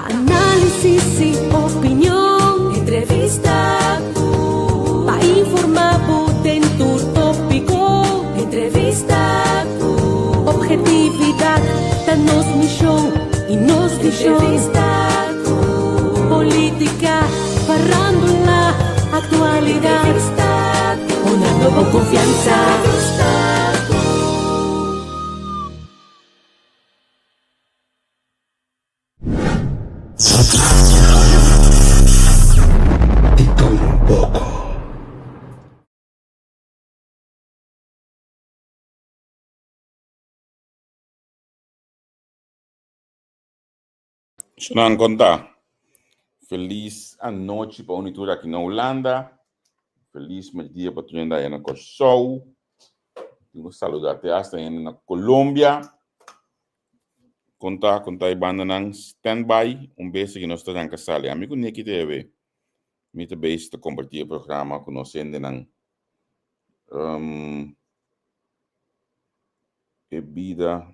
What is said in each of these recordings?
Análisis i opinion. Entrevista ku. Pa informá bo den tur tópiko. Entrevista ku. Ophetividat ta nos mishon i nos vishon. Entrevista ku. Polítika, farándula, aktualidat. Entrevista ku. Honrando bo konfiansa. Entrevista ku. Di todo un poko. Nan konta. Felis anochi pa uni tur aki na Hulanda. Felis merdia pa tur hende aya na Kòrsou. Tin ku saluda te hasta hende na Colombia. Konta, konta e bandanan stand by. Un bes aki nos ta ranka sali. Ami ku Nicky TV. Mi ta bezig ta kompartí e programa ku nos hendenan. Um, e bida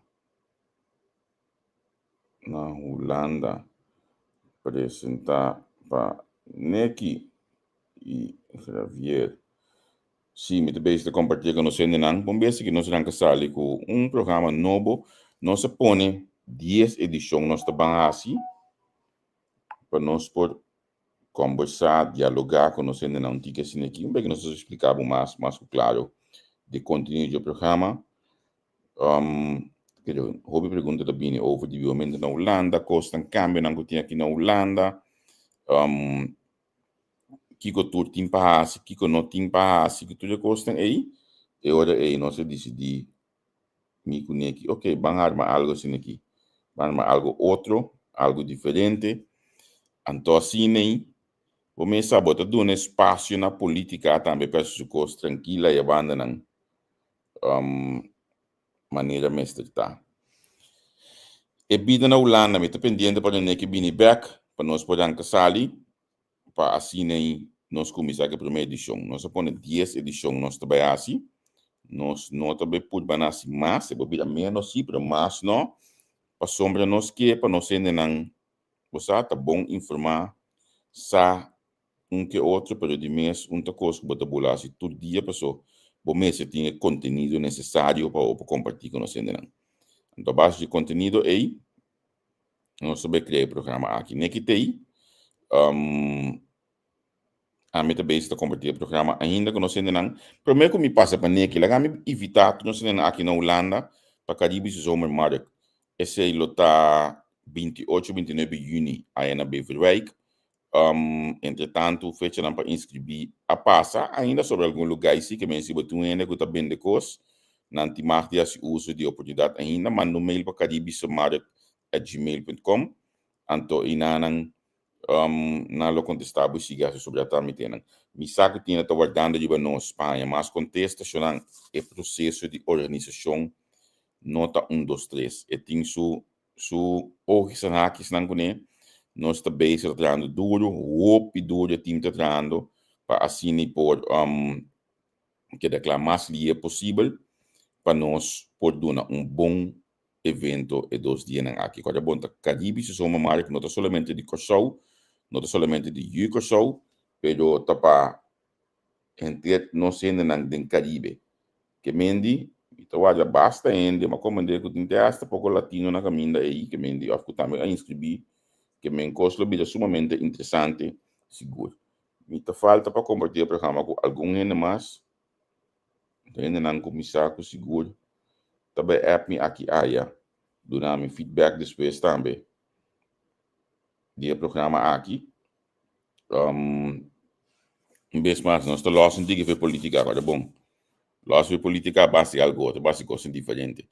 na Hulanda presentá pa Nicky i Javier. Sí, mi ta bezig ta kompartí ku nos hendenan. Bon bes aki nos ranka sali ku un programa nobo. Nos a pone dies edishon nos ta ban hasi pa nos por kombersá, dialogá ku nos hendenan un tiki asina aki. Un bes nos ta splika bo mas, mas ku klaro di kontenido di e programa. Pero hopi pregunta ta bini over di bibamento na Hulanda, kosnan, kambionan ku tin aki na Hulanda. Kiko tur tin pa hasi, kiko no tin pa hasi, ku tur e kosnan ei, e ora ei nos a disidí mi ku Nicky, ok, ban arma algu asina aki, ban arma algu otro, algu diferente. Anto asina ei, bo mes sa bo ta duna espasio na polítika tambe pa hasi su kos trankil aya bandanan, manera mester ta. E bida na Hulanda mi ta pendiente pa Nicky bini bek pa nos por ranka sali pa asina ei nos kuminsá ku e promé edishon. Nos a pone dies edishon nos ta bai hasi. Nos no ta bai purba na hasi mas, e por bira ménos sí, pero mas no, pasobra nos ke pa nos hendenan, bo sa, ta bon informá, sa un ke otro, pero di mes un ta kos ku bo ta bula hasi tur dia paso bo mester tin e kontenido nesesario pa bo por kompartí ku nos hendenan. Anto a base di e kontenido ei, Nos ta bay crea e programa aki. Neki tey, um, ami ta bezig ta comparti e programa ainda cu nos hendenan. Prome cu mi pasa pa Neki, laga mi invita tur nos hendenan aki na Hulanda pa Caribische Zomermarkt. Esey lo ta 28, 29 juni aya na Beverwijk. Um, entre tanto, fechanan pa inscribí a pasa. Ainda sobra algun lugar y sí que men si bo tin un hende cu ta bende cos, nan tin mag di haci uso di oportunidad ainda. Manda un mail pa caribisemarkt@gmail.com anto y nanan um, nan lo contesta bo y sigui haci sobra tramitenan. Mi sa cu tin ta wardando riba nos pa haña mas contesta, shonan e proceso di organisacion no ta un dos tres. E tin su Su oogjes en haakjesnan kuné. Nos ta bezig ta trahando duro, hopi duro e team ta trahando pa asina por um, keda kla mas lihe posibel pa nos por duna un bon evento e dos dianan aki. Kòrda bon ta Caribisch Zomermarkt no ta solamente di Kòrsou, no ta solamente di Yu Kòrsou, pero ta pa henter nos hendenan den Caribe. Ke mendi, mi ta warda basta hende, m'a komprendé ku tin te hasta poko latino na kaminda ei, ke mendi òf ku tambe a inskribí, ke men kos lo bira sumamente interesante, sigur. Mi ta falta pa kompartí e programa ku algun hende mas, hendenan ku mi sa ku sigur ta bai app mi aki aya, duna mi feedback despues tambe di e programa aki. Um, un bes mas, nos ta los un tiki fe politica, pero bon. Los fe politica basi algo otro, basi cosas diferente.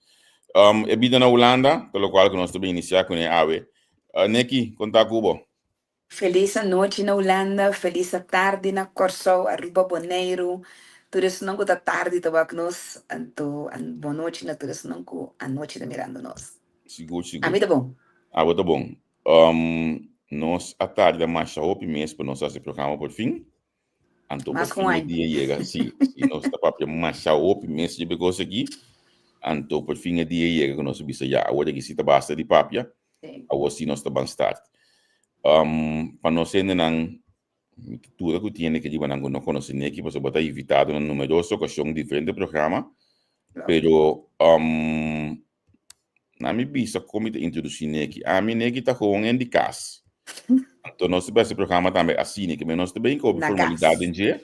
Um, e bida na Hulanda, ta locual que nos ta iniciar con e awe. Neki, conta cubo. Felis anochi na Hulanda, felis tardi na Kòrsou, Aruba, Boneiru. Tur esnan ku ta tardi ta wak nos, anto bon nochi na tur esnan ku anochi ta mirando nos. Sigur, sigur. Ami ta bon. Abo ta bon. Um, nos a tarda masha hopi mes pa nos hasi programa por fin. Anto por Mas ku fin un e aña. dia yega. Sí, sí, nos ta papia masha hopi mes riba e kos aki. Anto por fin e dia yega ku nos a bisa ya, awor aki sí ta basta di papia. Sí. Awor sí nos ta ban start. Pa nos hendenan, mi ta duda ku tin hende ke riba nan ku no konosé Neki pasobra bo ta invitado na numeroso okashon diferente programa, pero na mi bisa kon mi ta introdusí Neki. Ami Neki ta gewoon hende di kas. Anto nos ta bai hasi programa tambe asina, ke nos ta bin ku hopi formalidat den dje.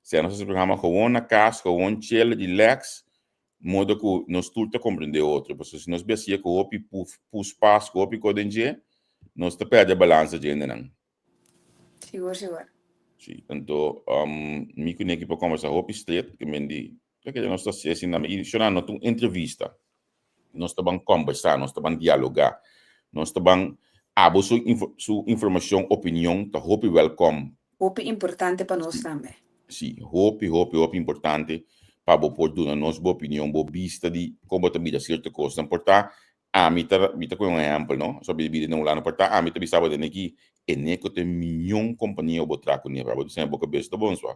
Sea nos hasi programa gewoon na kas, gewoon chill, relax, modo ku nos tur ta komprendé otro. Pasobra si nos bai hasié ku hopi puspas, ku hopi kos den dje, nos ta pèrdè balansa dje hendenan. Sigur, sigur. Sí, anto mi ku Nicky por kombersá hopi stret, ke men di, ke ke nos ta hasié asina tambe. I shona, no ta un entrevista. Nos ta ban kombersá, nos ta ban dialogá, nos ta ban abo su su informashon, opinion ta hopi wèlkòm. Hopi importante pa nos tambe. Sí, hopi, hopi, hopi importante pa bo por duna nos bo opinion, bo bista di kon bo ta mira sierto kosnan. Por ta ami ta, mi ta kohe un ehèmpel, no, so mi ta bira na Hulanda, por ta ami ta bisa bo den aki, e neko ta e mion kompania ku bo traha kuné, pero abo ta siña bo kabes ta bon sua.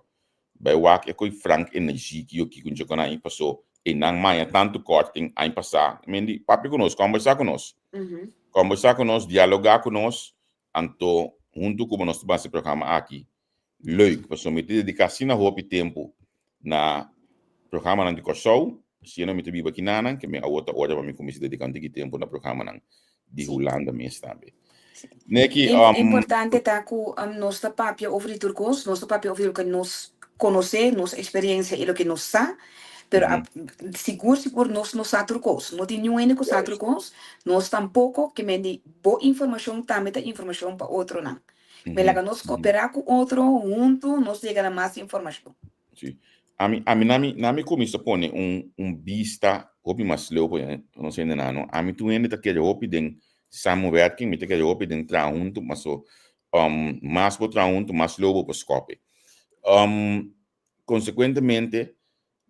Bai wak e koi Frank Energie ki yo kiko nchoko nan paso e nan maya tantu korting aña pasá. Men di papia ku nos, kòmbersá ku nos. Kòmbersá ku nos, dialogá ku nos, anto huntu ku bo nos ta basa e programa aki. Leuk, pasobra mi ta dediká asina hopi tempu na programanan di Kòrsou, siendo mi ta biba kinanan, ke mi awor ta ora pa mi kuminsá dediká un tiki tempu na programanan di Hulanda mes tambe. Neki, Importante ta ku nos ta papia over di tur kos, nos ta papia over di loke nos konosé, nos eksperensia i loke nos sa, pero sigur sigur nos no sa tur kos. No tin niun hende ku sa tur kos, nos tampoko, ke men di bo informashon tambe ta informashon pa otronan. Men laga nos koperá ku otro, huntu nos yega na mas informashon. Sí. Ami, ami na mi, na mi kuminsá pone un, un bista hopi mas leu pa nos hendenan, no. Ami tur hende ta kere hopi den samenwerking, mi ta kere hopi den traha huntu, paso mas bo traha huntu, mas leu bo por skòp e. Konsekuentemente,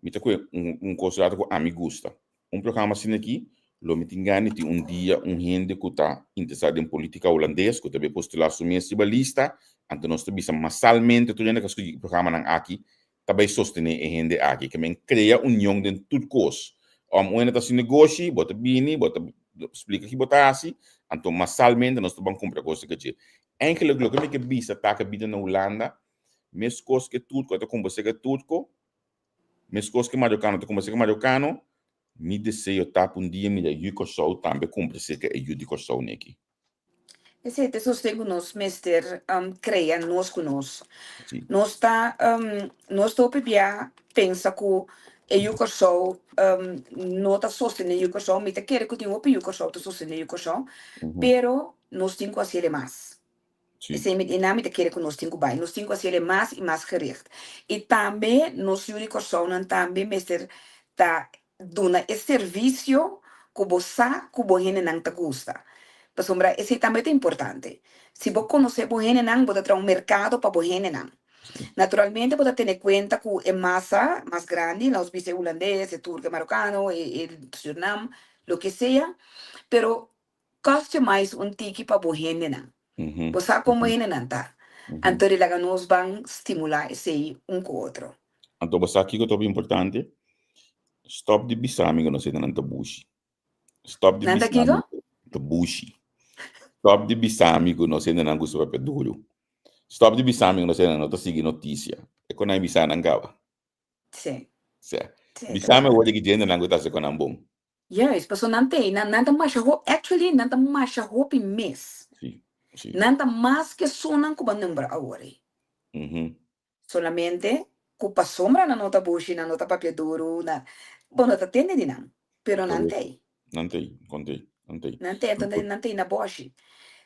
mi ta kohe un, un kos rato ku ami gusta. Un programa asina aki, lo mi tin gana di tin un dia un hende ku ta interesá den polítika hulandes, ku ta bay postulá su mes riba lista, anto nos ta bisa masalmente tur hende ku a skucha e programanan aki ta bay sostené e hende aki. Ke men krea union den tur kos. Un hende ta hasi negoshi, bo ta bini, bo ta splika ki bo ta hasi, anto masalmente nos ta ban kumpra kos di dje. Eigenlijk loke mi ke bisa ta ku bida na Hulanda, meskos ku e turko a ta kumpra serka e turko, Meskos ku e marokano ta kumpra serka e marokano, mi deseo ta pa un dia mira yu Kòrsou tambe kumpra serka e yu di Kòrsou neki. Esei ta sosten ku nos mester krea nos ku nos. Nos ta nos ta hopi bia pensa ku e yu Kòrsou no ta sostené yu Kòrsou. Mi ta kere ku tin hopi yu Kòrsou ta sostené yu Kòrsou, pero nos tin ku hasiel e mas. Esei mi e mi ta kere ku nos tin ku bai. Nos tin ku hasiel e mas i mas gericht. I tambe nos yu di Kòrsounan tambe mester ta duna e servisio ku bo sa ku bo hendenan ta gusta. Pasobra esei tambe ta importante. Si bo konosé bo hendenan, bo ta traha un merkado pa bo hendenan. Naturalmente bo ta tene kuenta ku e masa mas grandi, nos bisa e hulandes, e turko, e marokano, e Surinam, loke sea, pero Customize un tiki pa bo hendenan. Bo sa kon bo hendenan ta. Anto di laga nos ban stimulá esei un ku otro. Anto bo sa kiko ta hopi importante? Stop di bisa mi ku nos hendenan ta bushi. Stop di Nan ta bisa mi kiko? ta bushi. Stop di bisa mi ku nos hendenan gusta papia duru. Stop di bisa mi ku nos hendenan no ta sigui notisia. E kon nan bisa nan kaba. Sí. Sí. Sí, ta Bisa mi bèrdat. awor di ki djendenan ku ta hasi kon nan bon. Juist, paso nan t'ei, nan, nan ta masha ho, actually nan ta masha hopi mes. Sí, sí. Nan ta mas ke esunnan ku bo a nombra awor ei. Solamente ku pasobra nan no ta bushi, nan no ta papia duru, nan, bo no ta tende di nan, pero nan Correcto. t'ei. Nan t'ei, kon t'ei, nan t'ei. Nan t'ei, anto nan t'ei na bòshi.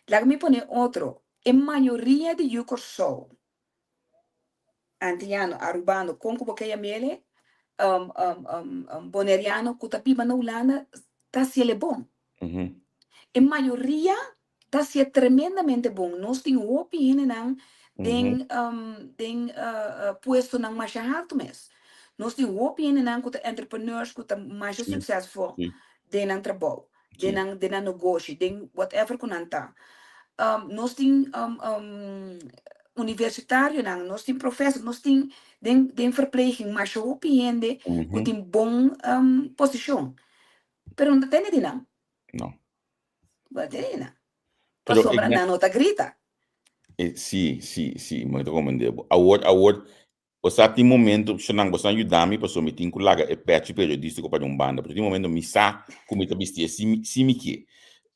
Laga mi pone otro, e mayoria di yu Kòrsou Antiano, Arubano, kon ku bo ke yam'ele, Boneriano ku ta biba na Hulanda ta hasiel e bon. E mayoria ta hasié tremendamente bon. Nos tin hopi hendenan den den puestonan masha haltu mes. Nos tin hopi hendenan ku ta entrepreneurs ku ta masha suksesful den nan trabou. Den nan den nan negoshi, den whatever ku nan ta. Nos tin universitarionan, nos tin profesor, nos tin den den verpleging masha hopi hende ku tin bon posishon, pero no ta tende di nan. No. No ta tende di nan. Pero Pasobra nan no ta grita. E, sí, sí, sí, mi ta comprende bo. Awor, awor, bo sa tin momento, shonang, bo sa yuda mi pasobra mi tin ku laga e pechi periodístiko pa di un banda, pero tin momento mi sa ku mi ta bistié si mi, si mi ke.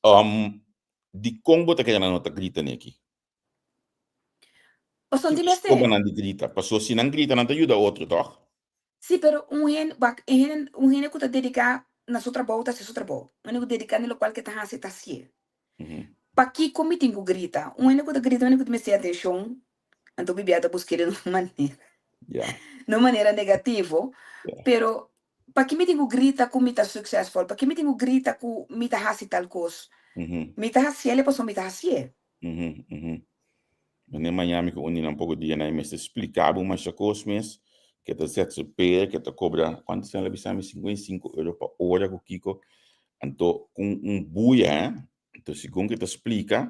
Um, dikon bo ta kere nan no ta grita neki? Pasobra Kiko tin mester. stroba nan di grita? Pasobra si nan grita nan ta yuda otro, tòg? Sí, pero un hende, wak, e hende, un hende ku ta dediká na su trabou ta hasi su trabou. Un hende ku dediká na lokual ke ta hasi ta hasié. Pakiko mi tin ku grita? Un hende ku ta grita, un hende ku ta mester atenshon, anto Biblia ta busk'é den un manera, na un manera negativo. Pero paki mi tin ku grita ku mi ta suksesful? Paki mi tin ku grita ku mi ta hasi tal kos? Mi ta hasiel pasobra mi ta hasié. Meneer Miami ku un di nan poko dianan e mester splika bo masha kos mes, ke ta ZZP'er, ke ta kobra, kuantu sèn el a bisa mi? 55 euro pa ora ku kiko. Anto ku un buya eh, anto segun ke ta splika,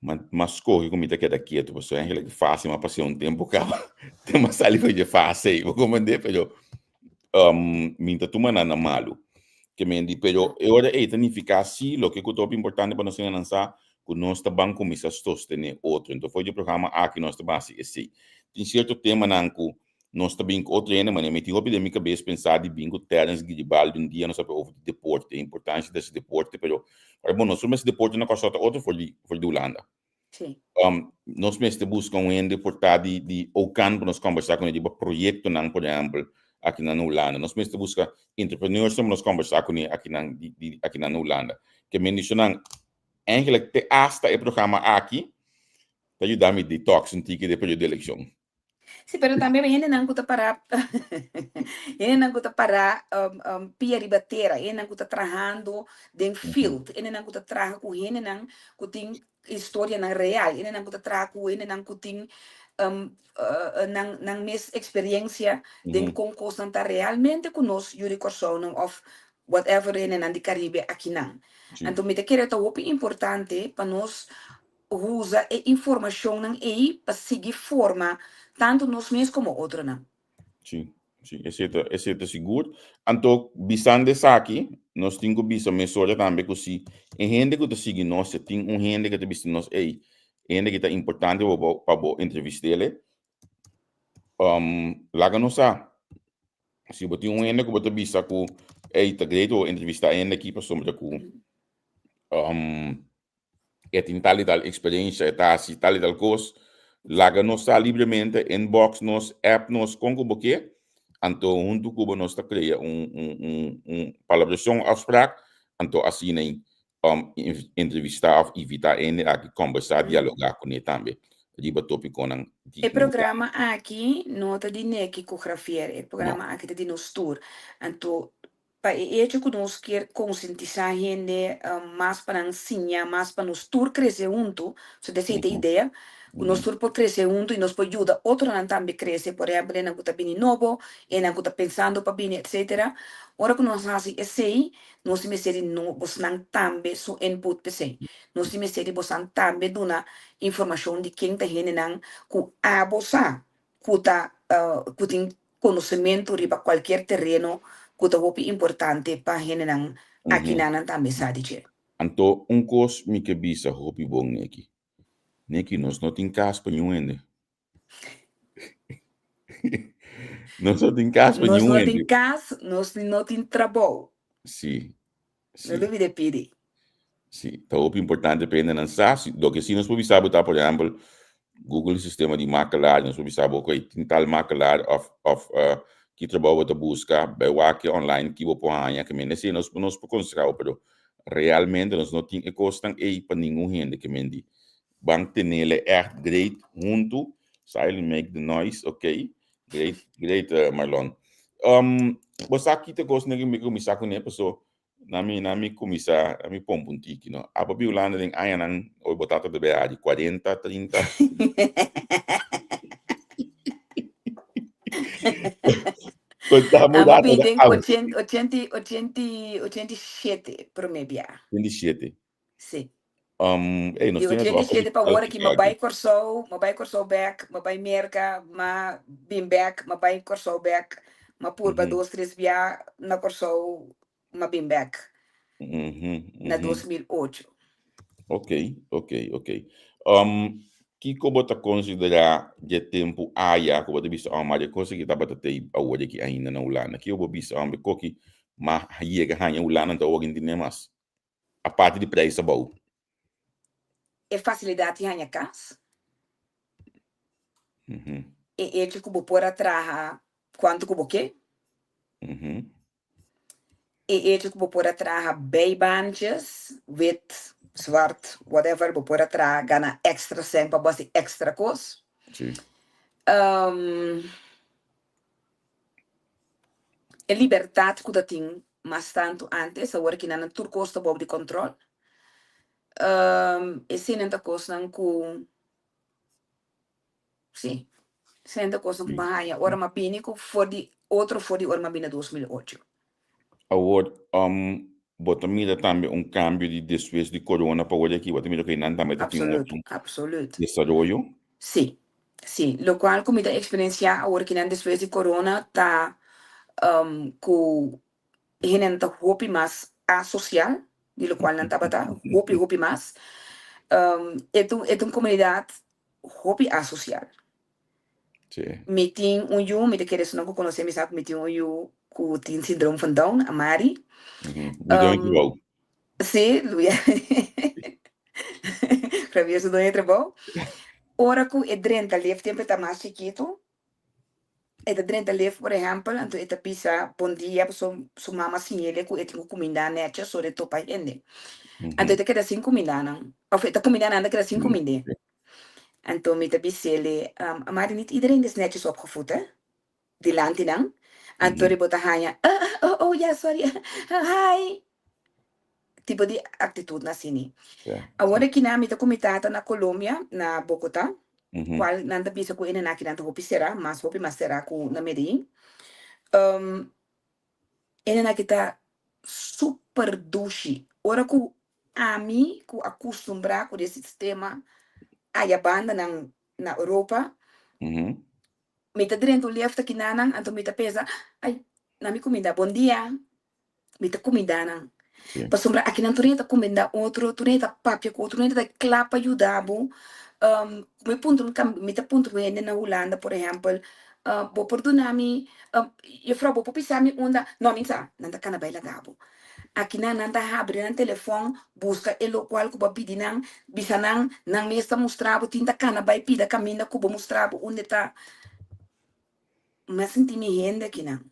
ma ma skohe ku mi ta keda ketu pasobra eigenlijk e fase mi a pas'é un tempu kaba, te mi a sali for dje fase ei, bo komprendé? Pero mi ta tuma nan na malu. Ke men di, pero e ora ei ta nifiká sí loke ku ta hopi importante pa nos hende nan sa ku nos ta ban kuminsá sostené otro. Enton for di e programa aki nos ta ban hasi esei. Tin sierto temanan ku nos ta bin ku otro hende, manera mi tin hopi den mi kabes pensá di bin ku Terence Giribaldi un dia nos papia over di deporte, e importansia di hasi deporte, pero ora bon nos mester deporte na Kòrsou ta otro for di for di Hulanda. Sí. Nos mester buska un hende por ta di di Ocan pa nos kòmbersá kuné riba proyektonan por ehèmpel akinan na Hulanda. Nos mester buska entrepreneursnan pa nos kòmbersá kuné akinan di di akinan na Hulanda. Ke mendishonan eigenlijk te asta e programa aki ta yuda mi detox un tiki den periodo di elekshon. Sí, pero tambe hendenan ku ta pará hendenan ku ta pará pia riba tera, hendenan ku ta trahando den field, hendenan ku ta traha ku hendenan ku tin historianan real, hendenan ku ta traha ku hendenan ku tin nan nan mes eksperensia den kon kosnan ta realmente ku nos yu di Kòrsounan òf whatever hendenan di Karibe akinan. Anto mi ta kere ta hopi importante pa nos Usa e informashonnan ei pa sigui forma tantu nos mes komo otronan. Sí, sí, esei ta, esei ta sigur. Anto, bisando esaki, nos tin ku bisa mesora tambe ku si e hende ku ta sigui nos, si tin un hende ku ta bisa nos, ey, e hende aki ta importante pa bo, pa bo entrevist'el, laga nos sa. Si bo tin un hende ku bo ta bisa ku, ey, ta great pa bo entrevista e hende aki pasobra ku, e tin tal i tal eksperensia, e ta hasi tal i tal kos, laga nos sa libremente, inbox nos, app nos, kon ku bo ke, anto huntu ku bo nos ta krea un un un un palabrashon, afsprak, anto asina ei entrevistá òf invitá hende aki kòmbersá, dialogá kuné tambe riba topikonan di E programa aki no ta di Neki ku Gravier, e programa aki ta di nos tur. Anto Pa e echo ku nos kier konsientisá hende mas pa nan siña mas pa nos tur krese huntu, so ta esei ta e idea, ku nos tur por krese huntu i nos por yuda otronan tambe krese, por ehèmpel enan ku ta bini nobo, enan ku ta pensando pa bini etsetera. Ora ku nos hasi esei, nos tin mester di no bosnan tambe su input p'esei. Nos tin mester di bosnan tambe duna informashon di ken ta hendenan ku abo sa ku ta ku tin konosementu riba kualkier tereno ku ta hopi importante pa hendenan aki nan nan tambe sa di dje. Anto un kos mi ke bisa hopi bon neki. Neki nos no tin kas pa niun hende. Nos no tin kas pa Nos niun no hende. tin kas, nos no tin trabou. Sí, No lubida pidi. Sí, ta hopi importante pa hendenan sa. Si, loke sí nos por bisa bo ta, por ehèmpel, Google sistema di makelaar, nos por bisa bo, oké, tin tal makelaar òf òf ki trabou bo ta buska, bai wak online ki bo por haña, ke mende sí nos nos por konsehá bo, pero realmente nos no tin e kosnan ei pa ningun hende, ke men di ban tenele ègt great huntu, silent make the noise, oké, Great, great, Marlon. Bo sa kita kos negi mi kuminsá kuné, paso na mi na mi kuminsá, na mi pompa un tiki, no. Abo bi Hulanda den añanan, oi bo tata ta bea di kuarenta, trinta. Konta mi Abo data bi da den awe. ochenta, ochenta, ochenta, ochenta i shete promé bia. 87. Sí. Ey, nos Di tin ochenta i shete pa ora ki m'a aki. bai Kòrsou, m'a bai Kòrsou bèk, m'a bai Merka, m'a bin bèk, m'a bai Kòrsou bèk, m'a purba dos tres bia na Kòrsou, m'a bin bèk na 2008. Ok, ok, ok. Kiko bo ta konsiderá dje tempu aya ku bo ta bisa, oh, ma dje kos aki tabata tei awor aki ainda na Hulanda? Kiko bo bisa, hombre, koki ma yega haña Hulanda anto awor intendé mas? Aparte di prijs abou. E fasilidat di haña kas. E echo ku bo por a traha kuantu ku bo ke. E echo ku bo por a traha bijbaantjes, wit, zwart, whatever, bo por a traha gana extra sèn pa bo hasi extra kos. E libertat ku ta tin mas tantu antes, awor ki nan tur kos ta bou di kòntròl. Eseinan ta kosnan ku Sí, esei ta kosnan ku mi a haña ora mi a bini ku for di otro for di ora mi a bini na 2008. Awor, bo ta mira tambe un kambio di despues di corona pa awor aki? Bo ta mira ku einan tambe ta tin otro desaroyo? Sí, sí. Lokual ku mi ta eksperensiá awor kinan despues di corona ta ku hendenan ta hopi mas asosial di lokual nan tabata, hopi hopi mas. E ta e ta un komunidat hopi asosial. Mi tin un yu, mi ta kere esunnan ku konosé mi sa ku mi tin un yu ku tin sindroom van Down, Amari. Mi doño trabou. Sí, Javier su doño trabou. Ora ku e drenta lef tempu e ta mas chikitu, E ta drenta lef, por ehèmpel, anto e ta bisa bon dia pasobra su mama siñ'el ku e tin ku kumindá nètjes ora e topa hende. Anto e ta keda sin kumindá nan, òf e ta kumindá nan, e ta keda sin kumind'é. Anto mi ta bis'el, Amari, niet iedereen is netjes opgevoed, hè, dilanti nan. Anto bo ta haña, Oh, oh, ya, sorry, hi. Tipo di aktitutnan asini. Awor aki nan mi ta ku mi tata na Colombia, na Bogota, kual nan ta bisa ku e nana akinan ta hopi será, mas hopi mas será ku na Medellin. E nana aki ta super dushi. Ora ku ami ku a kustumbrá ku e sistema aya bandanan na Europa, mi ta drenta un left aki nanan, anto mi ta pensa, ay, nan mi kuminda bon dia. Mi ta kumindá nan. Pasobra akinan tur hende ta kumindá otro, tur hende ta papia ku otro, tur hende ta kla pa yuda bo. Mi puntra un kam, mi ta puntra un hende na Hulanda por ehèmpel, bo por duna mi, juffrouw bo por bisa mi unda? No, mi sa, nan ta kana bai laga bo. Akinan nan ta habri nan telefòn, buska e lokual ku bo a pidi nan, bisa nan, nan mes ta mustra bo, tin ta kana bai pida kaminda ku bo mustra bo unda e ta. Mi a sinti mi hende akinan.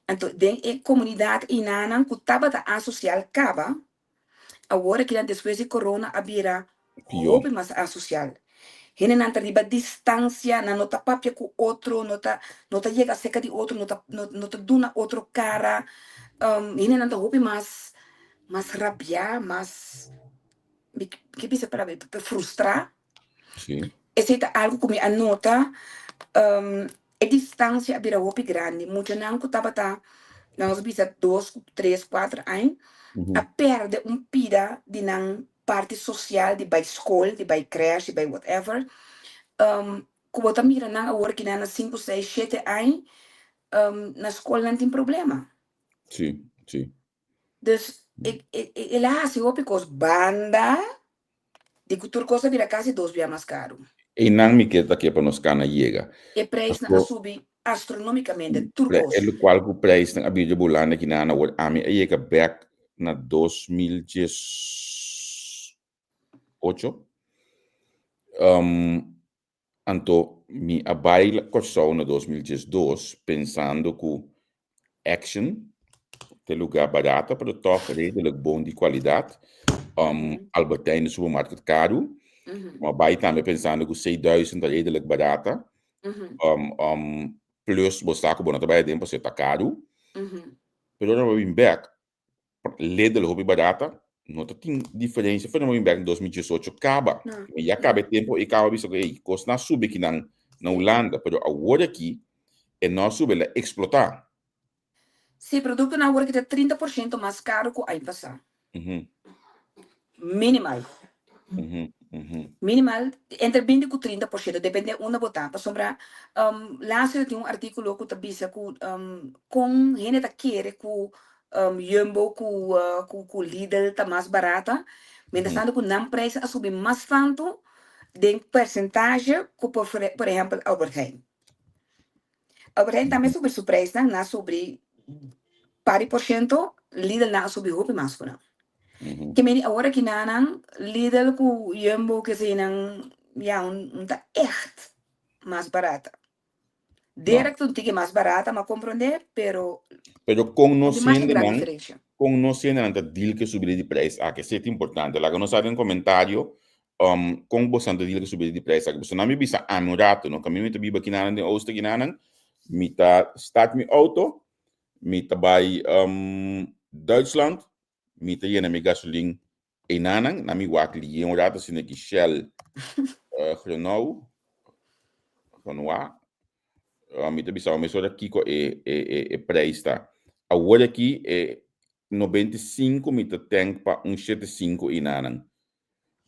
Anto den e komunidat einanan ku tabata asosial kaba, awor akinan despues di korona a bira Pió. hopi mas asosial. Hendenan ta riba distansia, nan no ta papia ku otro, no ta no ta yega serka di otro, no ta no no ta duna otro kara. Hendenan ta hopi mas mas rabiá, mas mi ke bisa palabra frustrá. Esei ta algu ku mi a nota, e distansia a bira hopi grandi. Muchanan ku tabata, laga nos bisa dos, tres, kuater aña, a pèrdè un pida di nan parti sosial, di bai skol, di bai krèsh, di bai whatever. Ku bo ta mira nan awor ki nan na sinku, seis, shete aña, na skol nan tin problema. Dus el a hasi hopi kos banda di ku tur kos a bira kasi dos bia mas karu. Einan mi ke ta ke pa nos kana yega. E preisnan a subi astronomikamente, tur kos. E lokual ku preisnan a bira bulanda kinan awor ami a yega bek na 2018. Anto mi a bai Kòrsou na 2012 pensando ku Action ta e lugá barata pero tòg redelijk bon di kualidat. Albert Heijn di supermarket karu. Mi a bai tambe pensando ku 6000 ta redelijk barata. Plus bo sa ku bo no ta bai aden pasobra ta karu. Pero ora mi a bin bèk Lidl hopi barata, no ta tin diferencia for na bek 2018 kaba. Mi ya kaba e tempo e kaba bisa ku ey kosnan a subi kinan na Hulanda, pero awor aki e no a subi, el a eksplotá. Sí, produktonan awor aki ta 30% mas karu ku aña pasá. Minimal. Minimal, entre 20 ku 30%, depende unda bo ta. Pasobra laatst tin un artíkulo ku ta bisa ku kon hende ta kere ku Jumbo ku Lidl ta mas barata. Mientras tanto ku nan prijs a subi mas tantu den percentage ku por por ehempel Albert Heijn. Albert Heijn tambe a subi su prijsnan, nan a subi par di por ciento, Lidl nan a subi hopi mas ku nan. Ke meni awor aki nan Lidl ku Jumbo keseinan ya un ta echt mas barata. Derek ta un tiki mas barata, m'a comprende, pero Pero con nos no tin masha gran hendenan, diferencia. con nos hendenan ta deal cu e subida di prijs aki? Esei ta importante. Laga nos sa den comentario con bosan ta deal cu e subida di prijs aki. Pasobra nan mi bisa ami un rato, no? Caminda mi ta biba kinanan den Oost kinanan, mi ta start mi auto, mi ta bai Duitsland, mi ta yena mi gasolin Einanan na mi wak lié un rato asina ki Shell Gronau, Gronoa, mi ta bisa bo mesora kiko e e e e prijs ta. Awor aki e 95 mi ta tank pa un 75 einanan.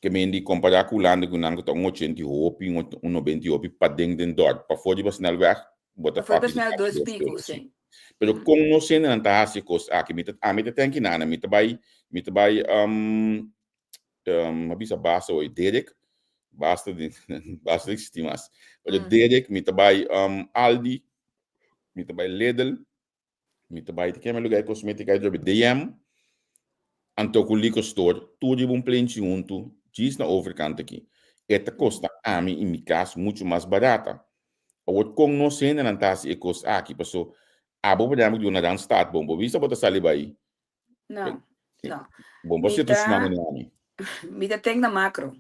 Ke men di kompará ku Hulanda ku nan ku ta un 80 i hopi, un 90 i hopi paden den dòrp. Pafó riba snelweg bo ta Pafó riba papia di snelweg kasi dos dos piku, euro, si. si. Pero kon nos hendenan ta hasi e kos aki? Mi ta, ami ta tenki nana, mi ta bai, mi ta bai, um, um, a bisa basta hoy, Derek, basta di, basta di existi mas. Pero Derek, mi ta bai, um, Aldi, mi ta bai Lidl, mi ta bai, te keme lugar kosmetika, DM, Anto ku liquor store tur riba un plenchi huntu djis na overkant aki. E ta kosta ami i mi kas muchu mas barata. Awor kon nos hendenan ta hasi e kos aki? Paso abo por ehempel di una Randstad bon bo bisa bo ta sali bai. No, no. Bon bo Mi si ta ta suma mene ami. mi ta ten na macro.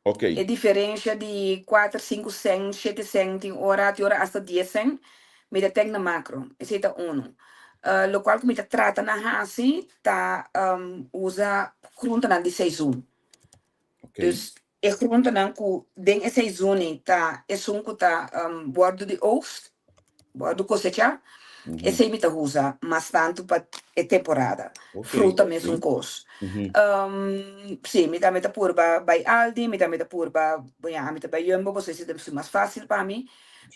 Ok. E diferencia di kuater, sinku sen, shete sen, tin ora, tin ora hasta dies sen, mi ta ten na macro. Esei ta unu. Locual cu mi ta trata na haci ta usa groentenan di seizoen. Ok. Dus e groentenan cu den e seizoen ta esun cu ta wordo di oogst, Wordu kosechá, esei mi ta usa mas tantu pa e temporada. Fruta mesun kos. Sí, mi tambe ta purba bai Aldi, mi tambe ta purba, ya, ami ta bai Jumbo pasobra esei ta su mas fásil pa mi.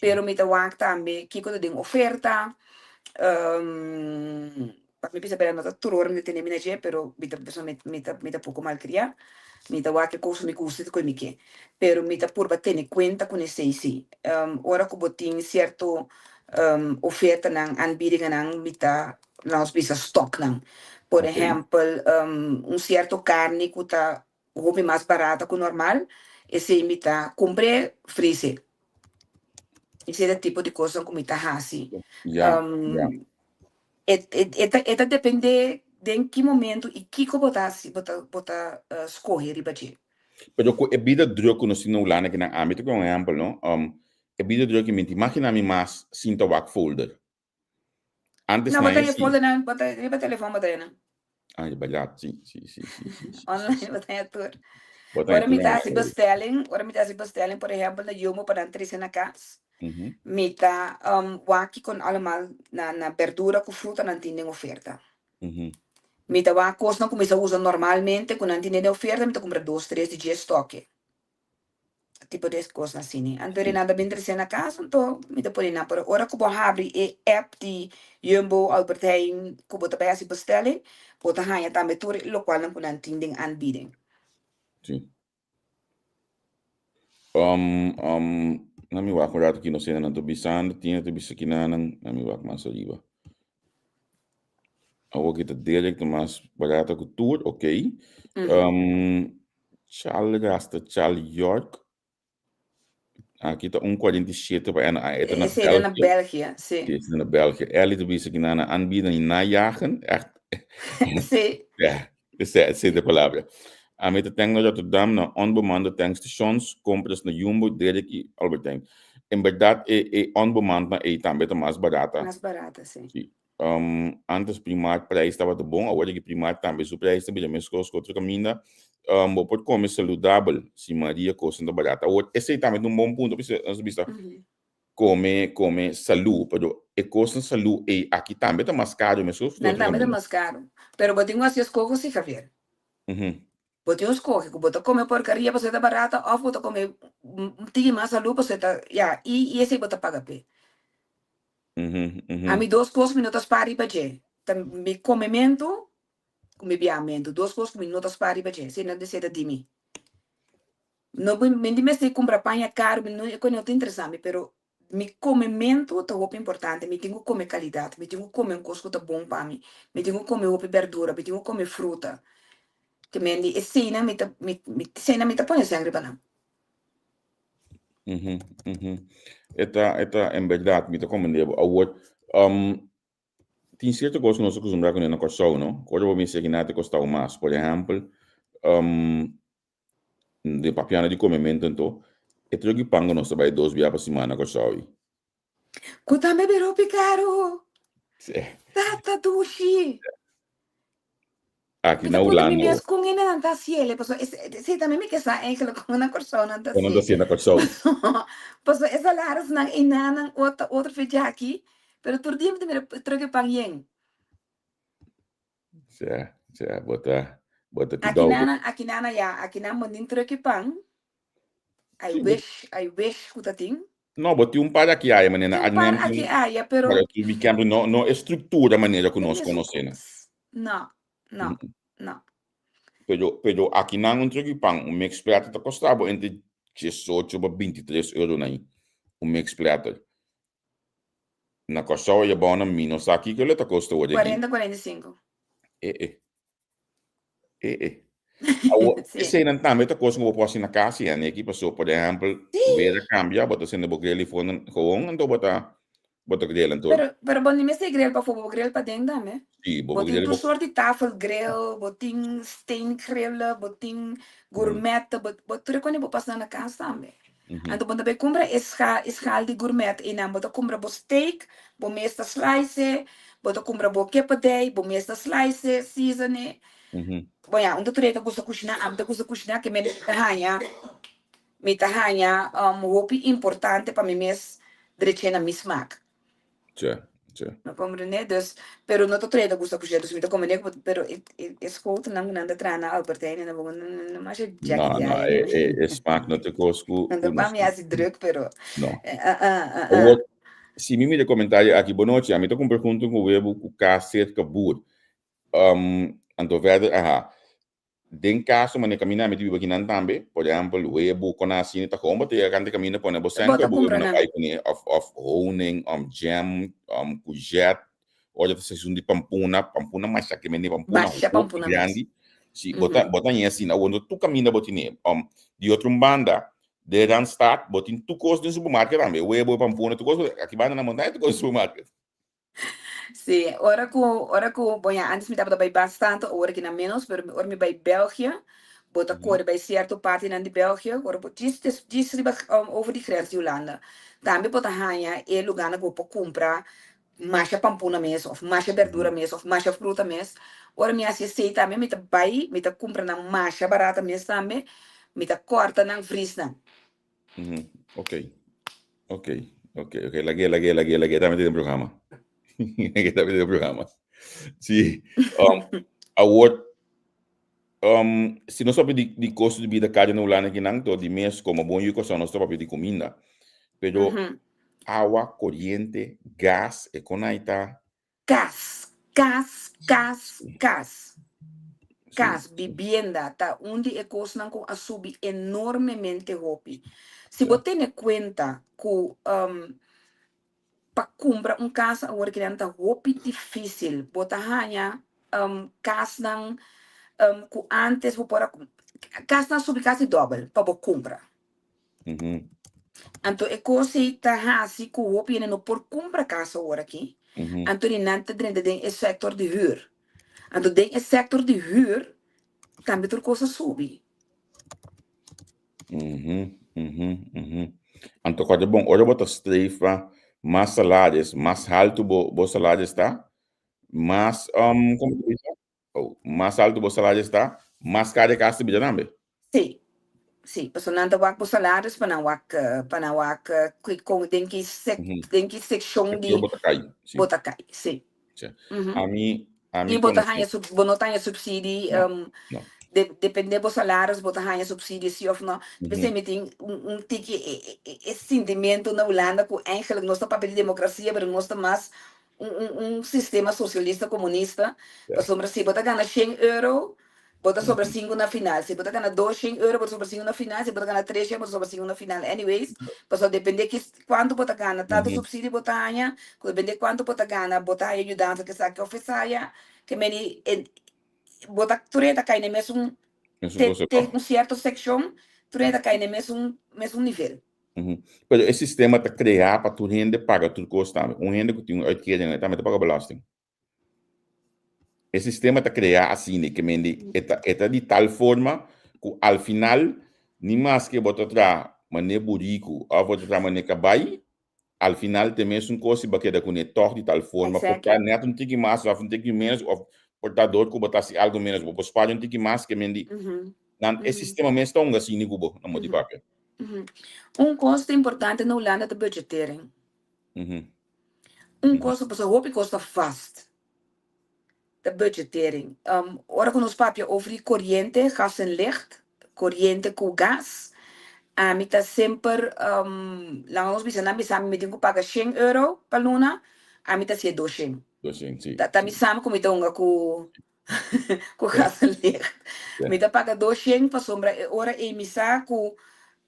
Pero mi ta wak tambe kiko ta den oferta. Pa mi bisa bera no ta tur ora mi ta tene mi na dje, pero mi ta pasobra mi mi ta mi ta poko malkriá. Mi ta wak e kos ku mi gusta i ku mi ke. Pero mi ta purba tene kuenta ku esei sí. Ora ku bo tin sierto ofertanan, aanbiedingennan, mi ta laat nos bisa stòk nan. Por ehèmpel, un sierto karni ku ta hopi mas barata ku normal, esei mi ta kumpr'é, fris'é. Esei ta tipo di kosnan ku mi ta hasi. Ya, ya. E, e, e ta, e ta dependé den ki momento i kiko bo ta hasi, bo ta, bo ta skohe riba dje. Pero ku e bida druk ku nos tin na Hulanda kinan ami ta ku un ehèmpel no, e bida druk mi ta imaginá mi mas sinta wak folder. Antes No, bo na ta e e si. foldernan, bo ta riba telefòn bo ta e nan. Ah, e bèrdat, si, si, si, si, si, si, si, Online si. bo ta e tur. Bo ta e Ora mi tur ta na hasi folder. bestelling, ora mi ta hasi bestelling, por ehèmpel na Jumbo pa nan trese na kas, mi ta wak kiko allemaal na na berdura ku fruta nan tin den oferta. Mi ta wak kosnan ku mi sa usa normalmente ku nan tin den oferta, mi ta kumpra dos, tres di dje stoke. Tipo di kosnan asina. Anto ora nan ta bin trese na kas, anto mi ta pone nan. Pero ora ku bo habri e app di Jumbo, Albert Heijn, ku bo ta bai hasi bestelling, bo ta haña tambe tur e lokualnan ku nan tin den aanbieding. Sí. Na mi wak un rato ki nos hende nan ta bisando, tin hende ta bisa kinanan, na mi wak mas ariba. Awor ki ta Derek ta mas barata ku tur, ok. Chal Rasta, Chal York. Aki ta un 47 pa ena. Ah, e ta na Esei ta na België. België, sí. Sí, e ta na België. Ellie ta bisa kinanan aanbieden y najagen. Echt. Sí. Ja, esei ta e palabra. Ami ta tank na Rotterdam na onbemande tankstations, compras na Jumbo, Dirk y Albert Heijn. En berdad e e onbemand na ei tambe ta mas barata. Mas barata, sí. Sí. Antes Primark prijs tabata bon, awor aki Primark tambe su prijs ta bira meskos ku otro kaminda. Bo por kome saludabel si Maria kosnan ta barata. Awor esei tambe ta un bon punto, pasobra nos ta bisa kome kome salú, pero e kosnan salú ei aki tambe ta mas karu meskos ku Nan otro tambe ta kaminda. mas karu. Pero bo tin ku hasi eskoho si, Javier. Bo tin un skohe ku bo ta kome porkaria pasobra e ta barata òf bo ta kome un tiki mas salú pasobra e ta, ya, i esei bo ta paga p'e. Ami dos kos mi no ta spar riba dje, ta mi komementu. ku mi biamentu. Dos kos ku mi no ta spar riba dje. Esei no esei ta di mi. No mi di mester kumpra paña karu, mi no e kos no ta interesa mi, pero mi komementu ta hopi importante. Mi tin ku kome kalidat, mi tin ku kome un kos ku ta bon pa mi, mi tin ku kome hopi berdura, mi tin ku kome fruta. Te men di eseinan mi ta mi mi eseinan mi ta pone sèn riba nan. Mhm, mhm. E ta, e ta, en berdad, mi ta comprende bo. Awor, um, tin cierto cos cu nos a acostumbrá cu na Kòrsou, no? Ora bo mester kina ta costao mas. Por ehempel, um, de papiando di comemento anto, e truck di pan cu nos ta bai dos bia pa siman na Kòrsou ei. Cu tambe bira hopi caro. Sí. Tata dushi. Aki Mi na ta puntra mi Hulanda. mes con hende nan ta haciele, pasobra es, sí, tambe mi ke sa eigenlijk con na Kòrsou nan ta Con nan ta hacié. hacié na Kòrsou. Pasobra e salarisnan einan otro, otro fecha aki, pero tur dia mi ta mira truck di pan yen. Sí, sí, bo ta, bo ta Aki kidou. nan, aki nan ya, aki nan bo tin truck di pan. I Sí, bo, wish, I wish ku ta tin. no, bo tin un par aki aya, manera Tin un par Arnhem aki tin, aya, pero pero tu weekend no, no e structura manera ku e nos mesun konosé nan. kos. No, no, no. Pero, pero aki nan un truck di pan, un mix platter ta kosta bo entre 18 pa 23 euro nan, un mix platter. Na Kòrsou a yabou nan mi no sa kiko lo ta kosta wor aki. 40, 45. E e. E e. Awor, Sí. eseinan tambe ta kos ku bo por hasi na kas i aneki paso por ehèmpel Sí. weer a kambia bo ta sende bo grill i forno gewoon anto bo ta bo ta grill anto. Pero pero bo no mester grill pafó bo grill paden tambe. Sí, bo Bo por tin grill tur bo soort di tafelgrill, bo tin steengrillen, bo tin gourmet, bo bo tur e kos bo pasa na kas tambe. Anto bo ta bai kumpra e schaal e schaal di gourmet einan bo ta kumpra bo steak, bo mes ta slice, bo ta kumpra bo kippenei, bo mes ta slice, season e. Bon ya, un ta tur e ta gusta kushiná, ami ta gusta kushiná ke mi ta haña mi ta haña hopi importante pa mi mes dreché na mi smaak. Tje, tje. No comprende? Dus, pero no ta tur ta gusta kushiná, dus mi ta comprende ku pero e e e schotelnan ku nan ta traha na Albert Heijn nan bo no masha No, djaki di no, aya e no. e e smaak no ta kos ku Nan ku ta pa nos mi hasi druk pero no. ah ah ah ah. Awor, si mi mira e komentario aki, bonochi, ami ta kumpra huntu ku webu ku kas serka bur. Um, anto verder, aha. Den kaso manera kaminda ami ta biba kinan tambe, por ehèmpel, webu kon a asina ta gewoon bo ta yega kanta kaminda pone bo Bo sèn ta ku bo kumpra webu na nan. bai kuné òf òf honing, jam, courgette, ora ta seizoen di pampuna, pampuna masha ke mende pampuna Masha hopi pampuna mes. grandi. Si, bo ta bo ta haña asina, awor no tur kaminda bo tine. Di otro un banda, den Randstad bo tin tur kos den supermarket tambe, webu, pampuna, tur kos, aki banda na montaña tur kos den supermarket. Sí, ora ku ora ku bon ya antes mi tabata bai bastante ora ki na menos pero ora mi bai België bo ta kore bai sierto partinan di België ora bo djis des djis riba over di grens di Hulanda tambe bo ta haña e lugarnan ku bo por kumpra masha pampuna mes òf masha berdura mes òf masha fruta mes ora mi hasi esei tambe mi ta bai mi ta kumpra nan masha barata mes tambe mi ta kòrta nan vris nan. Ok, ok, ok, ok. Lag'é, lag'é, lag'é, lag'é tambe den programa. Lag'é tambe den programa. Sí. Um, awor, um, si nos papia di, di costo di bida kari na Hulanda kinan, to di mes como bon yu Kòrsou nos ta papia di kuminda. Pero awa, koriente, gas, e kon ai ta? Kas, kas, kas, kas. Kas, bibienda, ta un di e kosnan ku a subi enormemente hopi. Si bo tene kuenta ku pa kumpra un kas awor kinan ta hopi difísil. Bo ta haña kasnan ku ántes bo por a, kasnan a subi kasi dòbel pa bo kumpra. Anto e kos ei ta hasi ku hopi hende no por kumpra kas awor aki. Anto di nan ta drenta den e sektor di hür. Anto den e sektor di hür tambe tur kos a subi. Anto kòrda bon, ora bo ta streef pa mas salaris, mas haltu bo bo salaris ta, mas komo ta bisa? Oh, mas alto bo salaris ta, mas kar e kas ta bira tambe. Sí, sí, pasobra nan ta wak bo salaris pa nan wak, pa nan wak ki kon den ki sek den ki sekshon di Sektor bo ta kai, sí. bo ta kai, sí. Sí. Ami, ami I bo ta konosé. haña sub, bo no ta haña supsidi, No, no. de, depende bo salaris bo ta haña supsidi sí òf no. P'esei mi tin un un tiki e e e sintimentu na Hulanda ku eigenlijk nos ta papia di demokrasia pero nos ta mas. un un un sistema socialista comunista, pasobra si bo ta gana shen euro, bo ta sobra sinku na final, si bo ta gana dos shen euro bo ta sobra sinku na final, si bo ta gana tres shen bo ta sobra sinku na final, anyways, pasobra depende ki kuantu bo ta gana, tantu subsidio bo ta haña, ku depende kuantu bo ta gana bo ta haña yudansa kesaki òf esaya, ke meni e bo ta tur e ta kai na e mesun te te un sierto sekshon tur e ta kai na e mesun mesun nivel. Pero e sistema ta kreá pa tur hende paga tur kos tambe. Un hende ku tin un uitkering e tambe ta paga belasting. E sistema ta kreá asina ke mende e ta e ta di tal forma ku al final ni maske bo ta traha manera buriku òf bo ta traha manera kabai al final te mesun kos si bo a keda kuné tòg di tal forma por ta nèt un tiki mas òf un tiki ménos òf por ta dor ku bo ta hasi algu ménos bo por spara un tiki mas ke men di nan e sistema mes ta hunga asina ku bo na modo di papia. Un kos ta importante na Hulanda ta budgetering. Un kos pasobra hopi kos ta vast. Ta budgetering. Ora ku nos papia over di koriente, gas en licht, koriente ku gas, ami ta semper, laga nos bisa nan bisa mi mi tin ku paga shen euro pa luna, ami ta hasié doshen. Doshen, si. Ta mi sa ku mi ta hunga ku ku gas en licht. Mi ta paga doshen pasobra e ora ei mi sa ku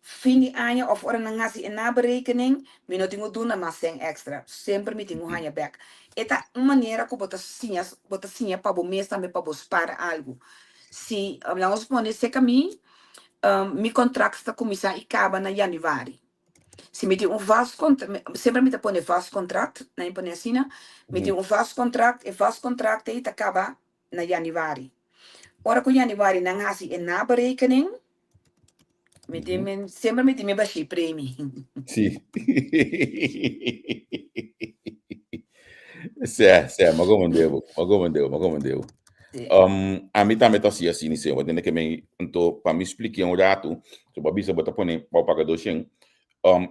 Fin di aña of ora nan hasi e naberekening, mi no tin ku duna mas sèn èkstra. Semper mi tin ku haña bèk. E ta un manera ku bo ta siña, bo ta siña pa bo mes tambe pa bo spara algu. Si, laga nos pone seka mi, mi kontrakt ta kuminsá i kaba na yanüari. Si mi tin un vast kontrakt, semper mi ta pone vast kontrakt, nan pone asina, mi tin un vast kontrakt, e vast kontrakt ei ta kaba na yanüari. Ora ku yanüari nan hasi e naberekening, Mi tin mi, semper mi tin mi bashí premi. Sí. Sè, sè, m'a komand'é bo, m'a komand'é bo, m'a komand'é bo. Sí. Um, ami tambe ta hasi asina, sè, bo tende ke mi, anto pa mi spliké un ratu, so bo a bisa bo ta pone pa bo paga doshen, um,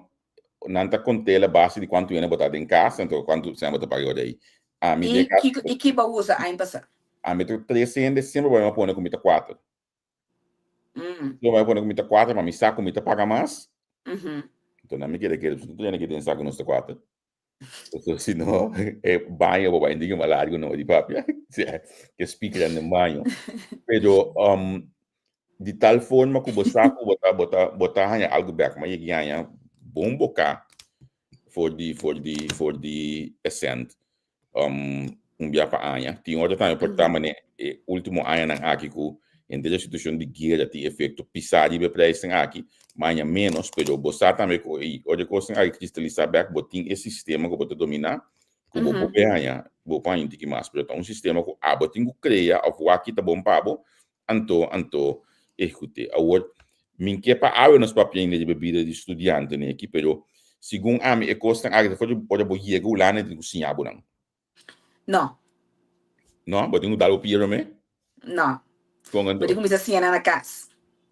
nan ta kont'é la base di kuantu hende bo ta den kas, anto kuantu sèn bo ta paga ora ei. Ami I den kas, kiko, i ki bo a usa aña pasá? Ami ta tres hende, semper bo a pone ku mi ta kuater. Yo bai pone ku mi ta kuater, ma mi sa ku mi ta paga mas. Enton nan mi kere kere, pasobra tur hende ke den sa ku nos ta kuater. Pasobra si no, e baño bo bai un mas largu no di papia. Sea, ke speakernan den baño. Pero di tal forma ku bo sa ku bo ta bo ta bo ta haña algu bèk, ma yegi haña bon boká for di for di for di e sènt. um, un bia pa aña. Tin otro tambe por ta mane e último añanan aki ku henter e situashon di guera tin efekto pisá riba e prijsnan aki, maña ménos, pero bo sa tambe ku e ora e kosnan aki kristalisá bèk, bo tin e sistema ku bo ta dominá, ku bo por haña, bo por haña un tiki mas. Pero ta un sistema ku abo tin ku krea òf wak ki ta bon pa bo, anto anto ehekut'é. Awor, mi ke pa awe nos papia ainda riba bida di studiantenan aki, pero segun ami e kosnan aki ta for di ora bo yega Hulanda e tin ku siña bo nan. No. No? Bo tin ku dal bo pia promé? No. Kon anto? Bo tin ku kuminsá siña nan na kas,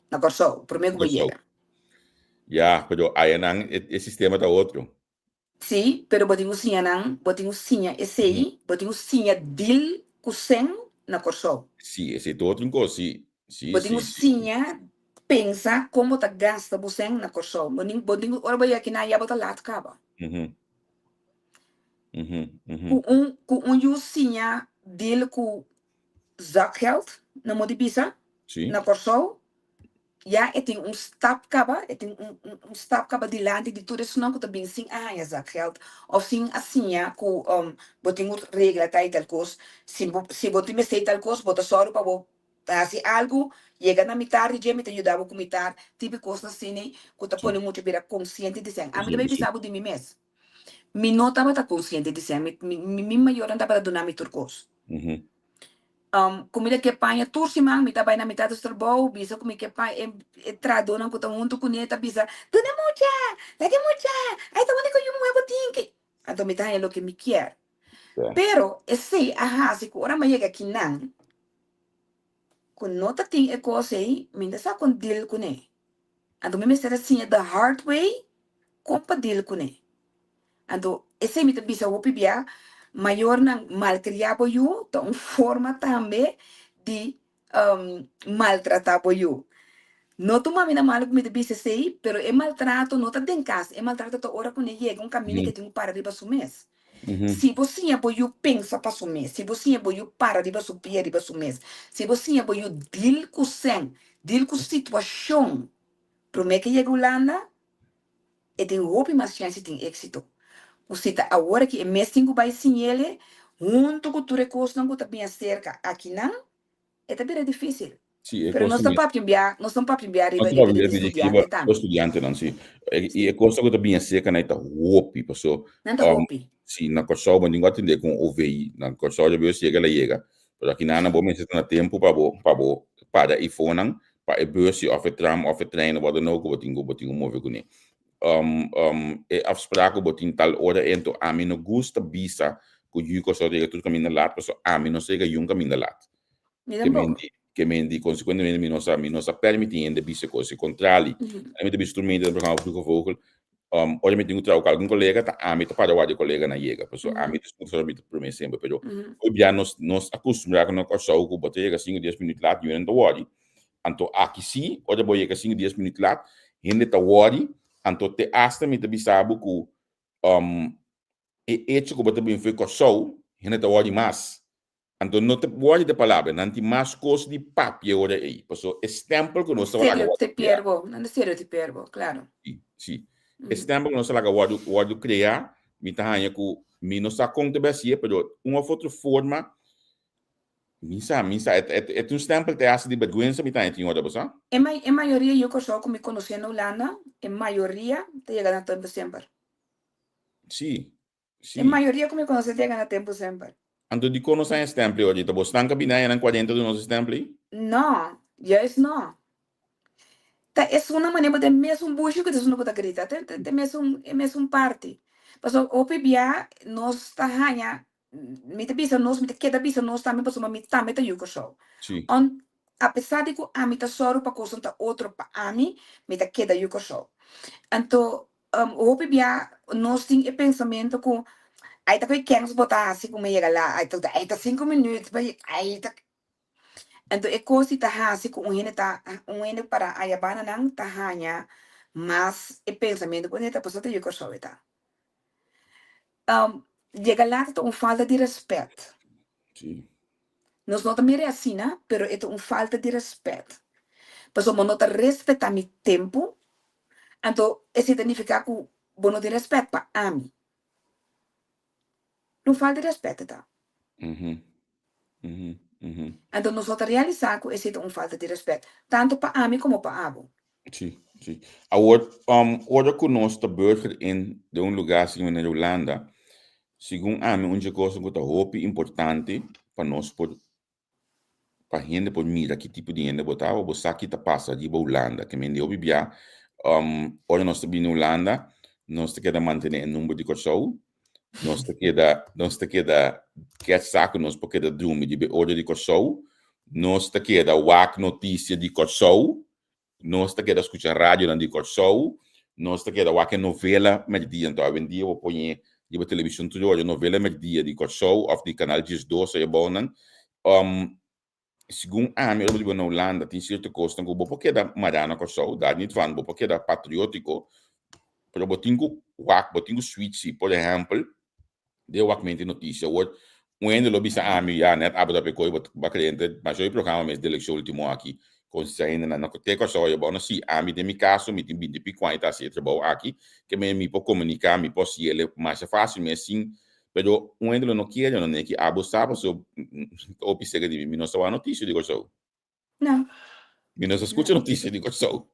na Kòrsou, promé ku bo yega. Ya, pero ayanan e sistema ta otro. Sí, pero bo tin ku siña nan, bo tin ku siña esei, bo tin ku siña deal ku sèn na Kòrsou. Sí, esei ta otro kos, sí. Sí, Bo tin ku sí, sí. siña pensa kon bo ta gasta bo sèn na Kòrsou. Bo tin, bo tin ku, ora bo yega kinan ya bo ta lat kaba. Ku un, ku un yu siña deal ku zakgeld, nan bo di bisa, Sí. na Kòrsou, Ya e tin un stap kaba, e tin un un un stap kaba dilanti di tur esunnan ku ta bin sin a haña zakgeld òf sin a siña ku bo tin ku regla tal i tal kos. Si bo si bo tin mester tal kos, bo ta sòru pa bo hasi algu, yega na mitar di dje mi ta yuda bo ku mitar, tipo kosnan asina ku ta pone mucha bira konsiente di esei. Ami ta bai bisa bo di mi mes, mi no tabata konsiente di esei, mi mi mi mayornan tabata duna mi tur kos. Ku mi ta ke paña tur siman mi ta bai na mi tata su trabou bisa ku mi ke paña e e trahadónan ku ta huntu kuné ta bisa duna e mucha laga e mucha ai ta úniko yu muhé bo tin ke anto mi ta haña loke mi kier pero esei a hasi ku ora mi a yega akinan ku no ta tin e kos ei mi no ta sa kon deal kuné anto mi mester a siña the hard way kon pa deal kuné. Anto esei mi ta bisa hopi bia, mayornan malkriá bo yu ta un forma tambe di maltratá bo yu. No tuma mi na malu ku mi ta bisa esei, pero e maltrato no ta den kas, e maltrato ta ora ku ne yega un kaminda ke tin ku para riba su mes. Si bo siña bo yu pensa pa su mes, si bo siña bo yu para riba su pia riba su mes, si bo siña bo yu deal ku sèn, deal ku situashon promé ke yega Hulanda, e tin hopi mas chèns di tin éksito. Ku si ta awor aki e mes tin ku bai siñ'el huntu ku tur e kosnan ku ta bin aserka akinan, e ta bira difísil. Sí, e Pero kos nos ta también. papia un bia, nos ta papia un bia Nos riba ta riba papia di riba di riba studiante tambe. studiantenan, sí. I e kos ku ta bin aserka nan ta hopi, paso Nan ta hopi. si na Kòrsou bo tin ku atendé ku un OVI, na Kòrsou ya bus yega la yega, pero aki nan bo mester ta na tempu pa bo pa bo para e fonan pa e bus òf e tram òf e trein òf wòrdu nou ku bo tin ku bo tin ku move kuné. E afspraak ku bo tin tal ora ento ami no gusta bisa ku yu Kòrsou ta yega tur kaminda lat paso ami no sa yega yun kaminda lat. Mi Ke men tampoco. di, ke men di, consecuentemente mi no sa, mi no sa permiti hende bisa cos. E contrali, ami ta bisa tur mente den programa Vroege Vogel, ora mi tin cu traha cu algun colega, ta ami ta para wak di coleganan yega. Pasobra ami ta sponsor, mi ta prome semper. Pero hoy bia nos, nos a custumbra cu na Corsou cu bo ta yega cinco, dies minuut laat, niun hende ta worry. Anto aki si, ora bo yega cinco, dies minuut laat, hende ta worry. Anto te hasta mi ta bisa bo cu e hecho cu bo ta bin for Corsou, hende ta worry mas. Anto no ta wòrdu di palabra, nan tin mas kos di papia ora ei, pasobra e stèmpel ku nos ta laga wòrdu kreá. Nan ta stereotipeer bo, klaro. Si, si. E stèmpel ku nos ta laga wòrdu wòrdu kreá, mi ta haña ku mi no sa kon ta bai hasié, pero un òf otro forma, mi sa, mi sa, e e ta un stèmpel te hasi di bèrgwensa mi ta haña tin ora, bo sa? E e mayoria yu Kòrsou ku mi konosé na Hulanda, e mayoria ta yega na tempu semper. Si, E mayoria ku mi konosé ta yega na tempu semper. Anto dikon nos haña stèmpel ei orita? Bo stan ka bini haña nan kuarenta di nos e stèmpel ei? No, juist no. Ta esunnan manera bo ta e mesun bushi ku ta esunnan ku ta grita. Ta e mesun e mesun parti. Pasobra hopi bia nos ta haña, mi ta bisa nos, mi ta keda bisa nos tambe pasobra mi tambe ta yu Kòrsou. On apesar di ku ami ta sòru pa kosnan ta otro pa ami, mi ta keda yu Kòrsou. Anto Hopi bia nos tin e pensamentu ku ai ta koe kèns bo ta hasi ku mi yega la, ai ta ai ta sinku minüt pa ai ta Anto e kos di ta hasi ku un hende ta un hende para aya banda nan ta haña mas e pensamentu ku neta pasobra ta yu Kòrsou e ta. Yega lata ta un falta di rèspèt. Nos no ta mira e asina, pero e ta un falta di rèspèt. Pasobra bo no ta respetá mi tempu, anto esei ta nifiká ku bo no tin rèspèt pa ami. Un falta di rèspèt e ta. Anto nos no ta realisá ku esei ta un falta di rèspèt, tantu pa ami komo pa abo. Sí, sí. Awor, ora ku nos ta burger in den un lugá asina manera Hulanda, segun ami un dje kosnan ku ta hopi importante pa nos por, pa hende por mira ki tipo di hende bo ta, bo sa ki ta pasa riba Hulanda. Ke men di hopi bia, ora nos ta bini Hulanda, nos ta keda mantené e number di Kòrsou, nos ta keda, nos ta keda kèt sa ku nos por keda drumi riba e ora di Kòrsou, nos ta keda wak notisia di Kòrsou, Nos ta keda skucha radionan di Kòrsou, nos ta keda wak e novela mèrdia. Anto awendia bo pone riba televishon tur ora novela mèrdia di Kòrsou òf di Kanal diesdos ei abounan. Segun ami ora bo biba na Hulanda tin sierto kosnan ku bo por keda mará na Kòrsou, daar niet van, bo por keda patriótiko, pero bo tin ku wak, bo tin ku switch si. Por ehèmpel, Den wak mente noticia awor un hende lo bisa ami ya net abo ta pekoi bo ba krente masha e programa mes de eleccion ultimo aki con sa hende nan no te Kòrsou ayo bo no si ami den mi caso mi tin binti pico aña ta hasi e trabou aki ke me mi por comunica mi por hasiele masha facil mes sin pero un hende lo no kere no neki abo sa paso hopi sega di mi mi no sa wak noticia di Kòrsou. No. Mi no sa skucha notisia di Kòrsou.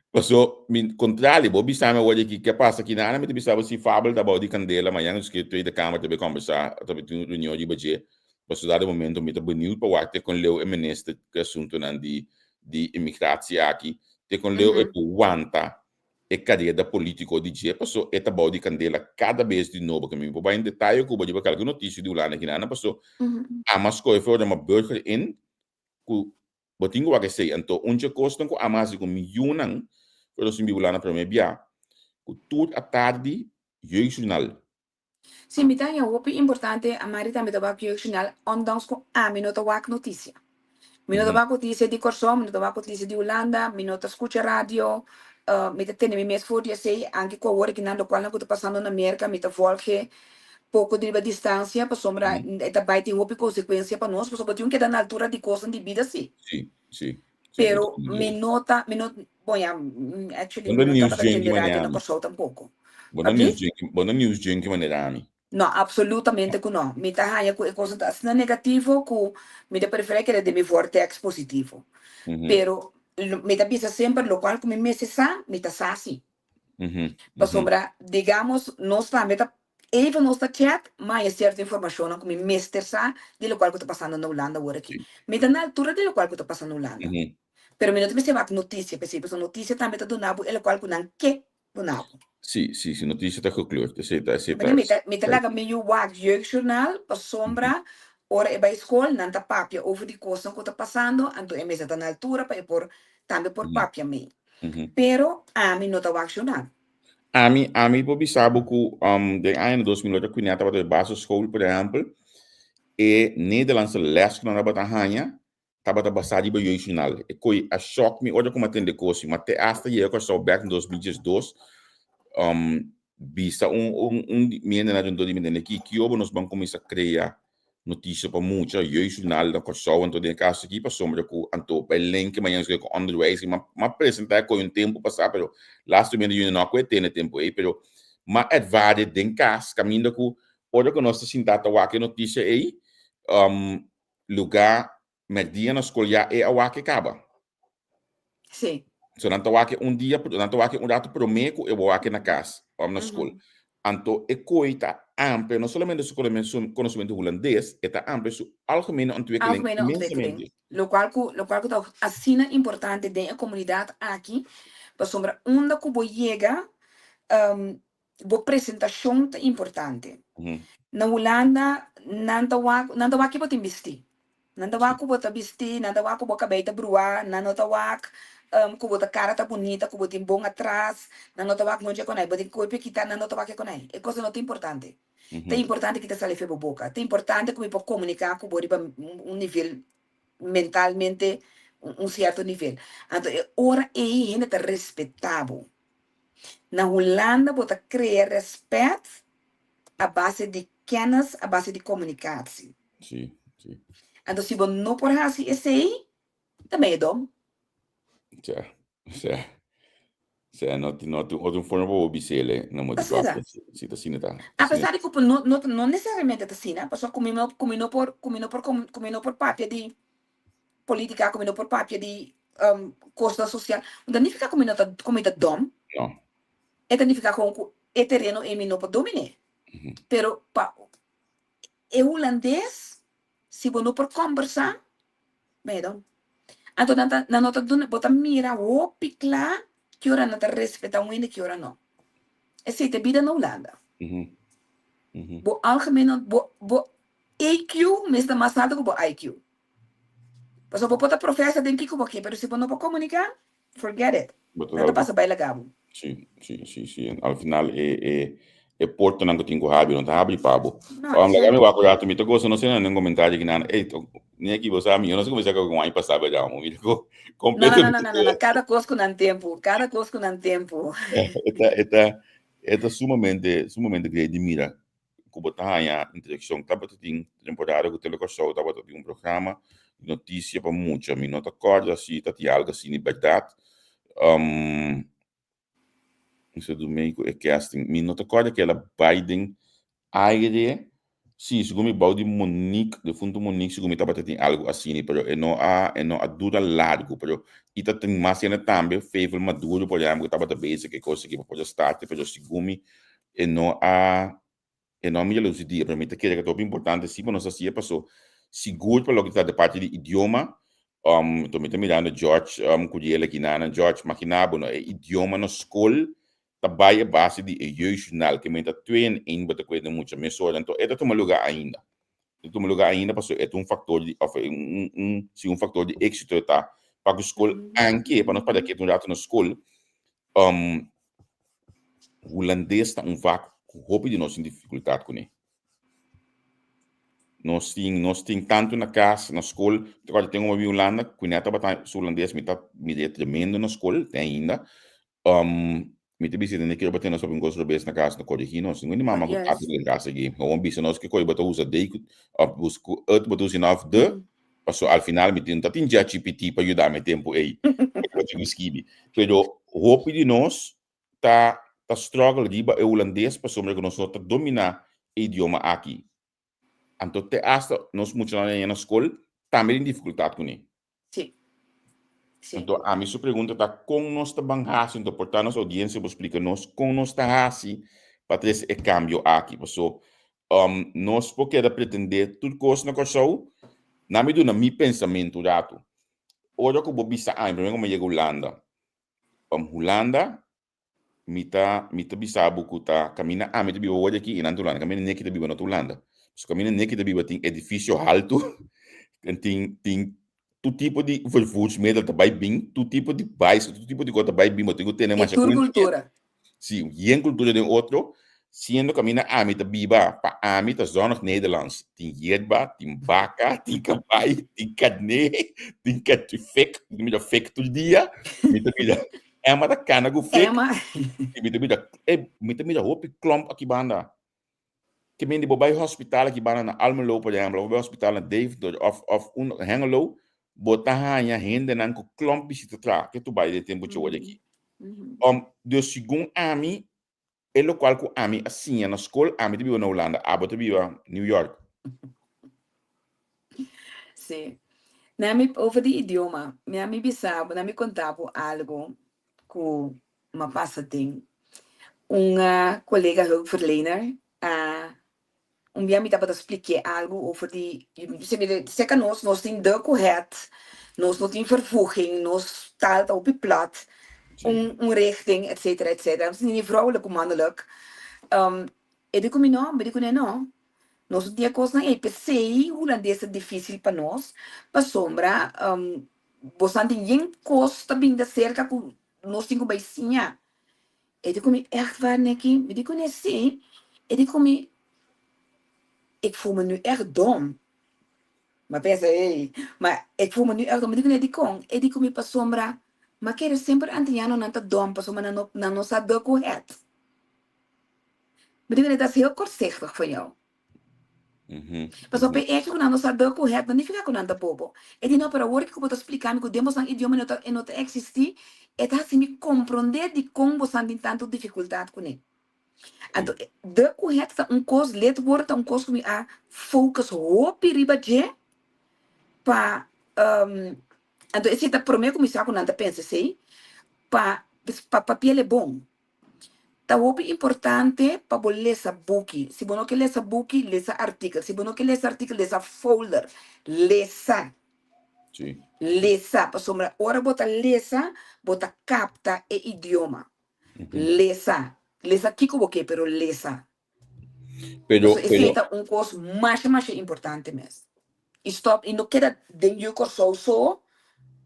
Paso, mi kontrali, bo bisa mi awor di ki ke pasa ki nada, mi ta bisa bo si Fabel ta bou di kandela, mañana nos ke Tweede Kamer ta bai kombersá, ta bai tin un reunion riba dje. Paso dado momento mi ta beniut pa wak te kon leu e minister ku e asuntunan di di imigratie aki, te kon leu e por wanta e kareda politiko di dje, paso e ta bou di kandela kada bes di nobo. Ke mi por bai en detaye ku bo riba kalke notisia di Hulanda kinan, paso ama skohe for ora ma burger in ku bo tin ku wak esei. Anto un dje kosnan ku ama hasi ku mi yunan ku nos tin biba Hulanda prome bia, ku tur atardi jeugdjournal. Si, mi ta haña hopi importante, Amari tambe ta wak jeugdjournal, ondanks ku ami no ta wak notisia. Mi no ta wak notisia di Kòrsou, mi no ta wak notisia di Hulanda, mi no ta skucha radio, mi ta tene mi mes for di esei, anke ku awor kinan lokualnan ku ta pasando na Merka mi ta volge poko di riba distansia pasobra e ta bai tin hopi konsekuensia pa nos, pasobra tin un keda na altura di kosnan di bida si. Sí, sí. Pero mi no ta, mi no, bon ya, actually mi no tabata tende radio na Kòrsou tampoko. Bo no news junkie, bo no news junkie manera ami. No, absolutamente ku no. Mi ta haña ku e kosnan ta asina negativo ku mi ta preferá keda den mi vortex positivo. Pero mi ta bisa semper lokual ku mi mester sa, mi ta sa si. Pasobra, digamos, nos tambe ta, even nos ta chat, ma haña sierto informashonnan ku mi mester sa di lokual ku ta pasando na Hulanda awor aki. Mi ta na altura di lokual ku ta pasando na Hulanda. Pero mi no ta mester wak notisia p'esei, pasobra notisia tambe ta duna bo e lokual ku nan ke duna bo. Sí, sí, sí, notisia ta gekleurd, esei ta, esei ta. Mi ta, mi ta laga mi yu wak jeugdjournaal pasobra ora e bai skol nan ta papia over di kosnan ku ta pasando, anto e mester ta na altura pa e por tambe por papia mee. Pero ami no ta wak journaal. Ami, ami por bisa bo ku den añanan 2008 Quinette tabata den basisschool, por ehèmpel, e Nederlandse les ku nan tabata haña tabata basá riba jeugdjournaal. E koi a shòk mi ora ku mi a tende kosi, ma te asta yega Kòrsou bèk na 2012, bisa un un un di mi hendenan rondó di mi tende ki ki obo nos ban kuminsá krea notisia pa mucha, jeugdjournaal na Kòrsou anto den e kaso aki pasobra ku anto bai lenke mañana esei ku onderwijs i m'a presentá e koi un tempu pasá pero lastimamente yu no a kohe tene e tempu ei pero m'a ervaria den kas kaminda ku ora ku nos ta sintá ta wak e notisia ei Lugá mèrdia na skol ya e a wak e kaba. Sí. So nan ta wak e un dia, nan ta wak e un ratu promé ku e bo wak e na kas òf na skol. Anto e koi ta amplia no solamente su konosementu hulandes, e ta amplia su algemene ontwikkeling Algemene ontwikkeling. inmensamente. Lokual ku lokual ku ta asina importante den e komunidat aki, pasobra unda ku bo yega, Bo presentashon ta importante. Na Hulanda nan ta wak, nan ta wak ki bo tin bistí. Nan ta wak ku bo ta bistí, nan ta wak ku bo kabei ta bruá, nan no ta wak ku bo ta kara ta bunita, ku bo tin bon atras, nan no ta wak nuncha konai, bo tin kuerpo kitá, nan no ta wak e konai. E kosnan no ta importante. Ta importante ki ta sali fe bo boka. Ta importante ku mi por komuniká ku bo riba un nivel mentalmente, un sierto nivel. Anto e ora ei hende ta respetá bo. Na Hulanda bo ta krea rèspèt a base di kènis, a base di komunikasi. Sí, sí. Anto si bo no por hasi esei, ta medio dom. Tja, tja. Sea, no tin, no tin otro forma pa bo bis'el, no mo di Asina ta. papia. Sí, ta asina ta. A pesar di ku no, no, no nesesariamente ta asina, pasobra ku mi no, ku mi no por, ku mi no por, ku mi no por papia di politica, ku mi no por papia di kosnan sosial, no ta nifiká ku mi no ta, ku mi ta dòm. No. E ta nifiká kon ku e tereno ei mi no por dominé. Pero pa e hulandes, si bo no por kòmbersá, mi dòm. Anto nan ta, nan no ta duna, bo ta mira hopi kla ki ora nan ta respetá un hende, ki ora no. Esei ta e bida na Hulanda. Bo algemeno, bo, bo EQ mester ta mas alto ku bo IQ. Pasobra bo por ta profesa den kiko bo ke, pero si bo no por komuniká, forget it. Bo ta Nan ta pasa bai laga bo. Sí, sí, sí, sí. Al final e, e, e portanan ku tin ku habri no ta habri pa bo. No, Um, laga mi exacto. wak un rato, mi ta gosa, no sé na nin komentario ki nan, ey, to, ni aki bo sa mi, yo no sé kuminsá ku un aña pasá berdad, amo, mi ta ko No, no, no, no, kompletamente no, no, no. Kada kos ku nan tempu, kada kos ku nan tempu. E ta, e ta, e ta sumamente, sumamente great di mira ku bo ta haña introduccion. Tabata tin temporada ku Telekòrsou tabata tin un programa di notisia pa mucha. Mi no ta kòrda si ta tin algu asina di bèrdat. Mi sa dumei ku e casting. Mi no ta kòrda ku el a bai den aire. Sí, segun mi bou di Monique, defuntu Monique, segun mi tabata tin algu asina, pero e no a e no a dura largu. Pero i ta tin mas hende tambe, Favel Maduro por ehèmpel, ku tabata bezig ku e kos aki pa por a starti, pero segun mi e no a e no a mira luz di dia, pero mi ta kere ku ta hopi importante si pa nos hasié paso sigur pa loke ta trata parti di idioma, um to mi ta mirando George um Curiel aki nan, George magina bo no e idioma na skol ta bai a base di e jeugdjournaal ke men ta twee en een bo ta kue den mucha mesora anto e ta tuma luga ainda e ta tuma luga ainda paso e ta un factor di of un un si un factor di exito e ta pa ku skol anke pa nos para keda un rato na skol um Hulandes ta un vak ku hopi di nos tin difikultat kuné. Nos tin, nos tin tantu na kas, na skol. Te kòrda ten un Hulanda, ku nèt tabata su hulandes, mi ta mir'é tremendo na skol, te ainda. Mi ta bisa tende kero bo tene nos papia un kos robes na kas, no korigí nos. Ningun di mama ku tata den kas aki. Gewoon bisa nos ke kos bo ta usa de ku òf bus ku et bo ta usa òf de. Paso al final mi tin ta tin ChatGPT pa yuda mi e tempu ei. Bo tin ku skibi. Pero hopi di nos ta ta struggle riba e hulandes pasobra ku nos no ta dominá e idioma aki. Anto te asta nos muchanan na skol tambe tin difikultat kuné. Sí. Sí. Anto ami su pregunta ta kon nos ta ban hasi, anto por ta nos oudiensia por splika nos kon nos ta hasi pa trese e kambio aki. Paso um, nos por keda pretendé tur kos na Kòrsou, na mi duna mi pensamentu ratu. Ora ku bo bisa ami, promé ku mi yega Hulanda, um, Hulanda Mi ta mi ta bisa bo ku ta kaminda ami ta biba wor aki i nan ta Hulanda. Kaminda Nicky ta biba no ta Hulanda. Pasobra kaminda Nicky ta biba tin edifisio haltu, tin tin tur tipo di vervoersmiddel ta bai bin, tur tipo di bais, tur tipo di kos ta bai bin, bo tin ku tene I masha tur kuenta. kultura. Si, yen kultura den otro, siendo kaminda ami ta biba, pa ami ta zonnig Nederlands. Tin yerba, tin baka, tin kabai, tin karné, tin fik, mi ta mira fik tur dia, mi ta mira Emma ta kana ku fik. Emma. I mi ta mira, eh, mi ta mira hopi klomp aki banda. Ke men di bo bai hospital aki banda na Almelo, por ehempel, of bo bai hospital na Deventer of, of un Hengelo, bo ta haña hendenan ku klomp bishita tra ke tu bai den tempu tjoe aki. Dus segun ami, e lokual ku ami a siña na skol, ami ta biba na Hulanda, abo ta biba New York. Sí. Na mi, over di idioma, mi a mi bisa bo, na mi konta bo algo ku m'a pasa den. Un kolega hulpverlener a Un bia mi tabata splik'é algu over di, Serka nos, nos tin de ku het, nos no tin vervoeging, nos taal ta hopi plat, un un richting, etcetera, etcetera. Nos tin ni vrouwelijk ku mannelijk. E di ku mi no, mi di kuné no. Nos no tin e kosnan ei. P'esei hulandes ta difísil pa nos, pasobra bosan tin yen kos ta bin ta serka ku nos tin ku bai siña. E di ku mi, Echt waar, Nicky? Mi di ku ne, Sí. E di ku mi, Ik voel me nu echt dom. Mi a pensa, Ey, ma ik voel me nu echt dom. Mi di ku ne, Dikon? E di ku mi, Pasobra mi a kere semper antianonan ta dom pasobra nan no nan no sa de ku het. Mi di ku ne, Dat is heel kortzichtig van jou. Pasobra p'e echo ku nan no sa de ku het no nifiká ku nan ta bobo. E di no, pero awor ku bo ta splika mi ku den bosan idioma no ta e no ta eksistí, e ta hasi mi komprondé dikon bosan tin tantu difikultat kuné. Anto de ku het ta un kos, lidwoord ta un kos ku mi a focus hopi riba dje pa anto esei ta promé ku mi sa ku nan ta pensa esei, pa pa papiel e bon. Ta hopi importante pa bo lesa buki. Si bo no ke lesa buki, lesa artikel. Si bo no ke lesa artikel, lesa folder. Lesa. Sí. Lesa. Pasobra ora bo ta lesa, bo ta kapta e idioma. Lesa. Lesa kiko bo ke, pero lesa. Pero, Pasobra esei pero, ta un kos masha, masha importante mes. I stop, i no keda den yu Kòrsou so,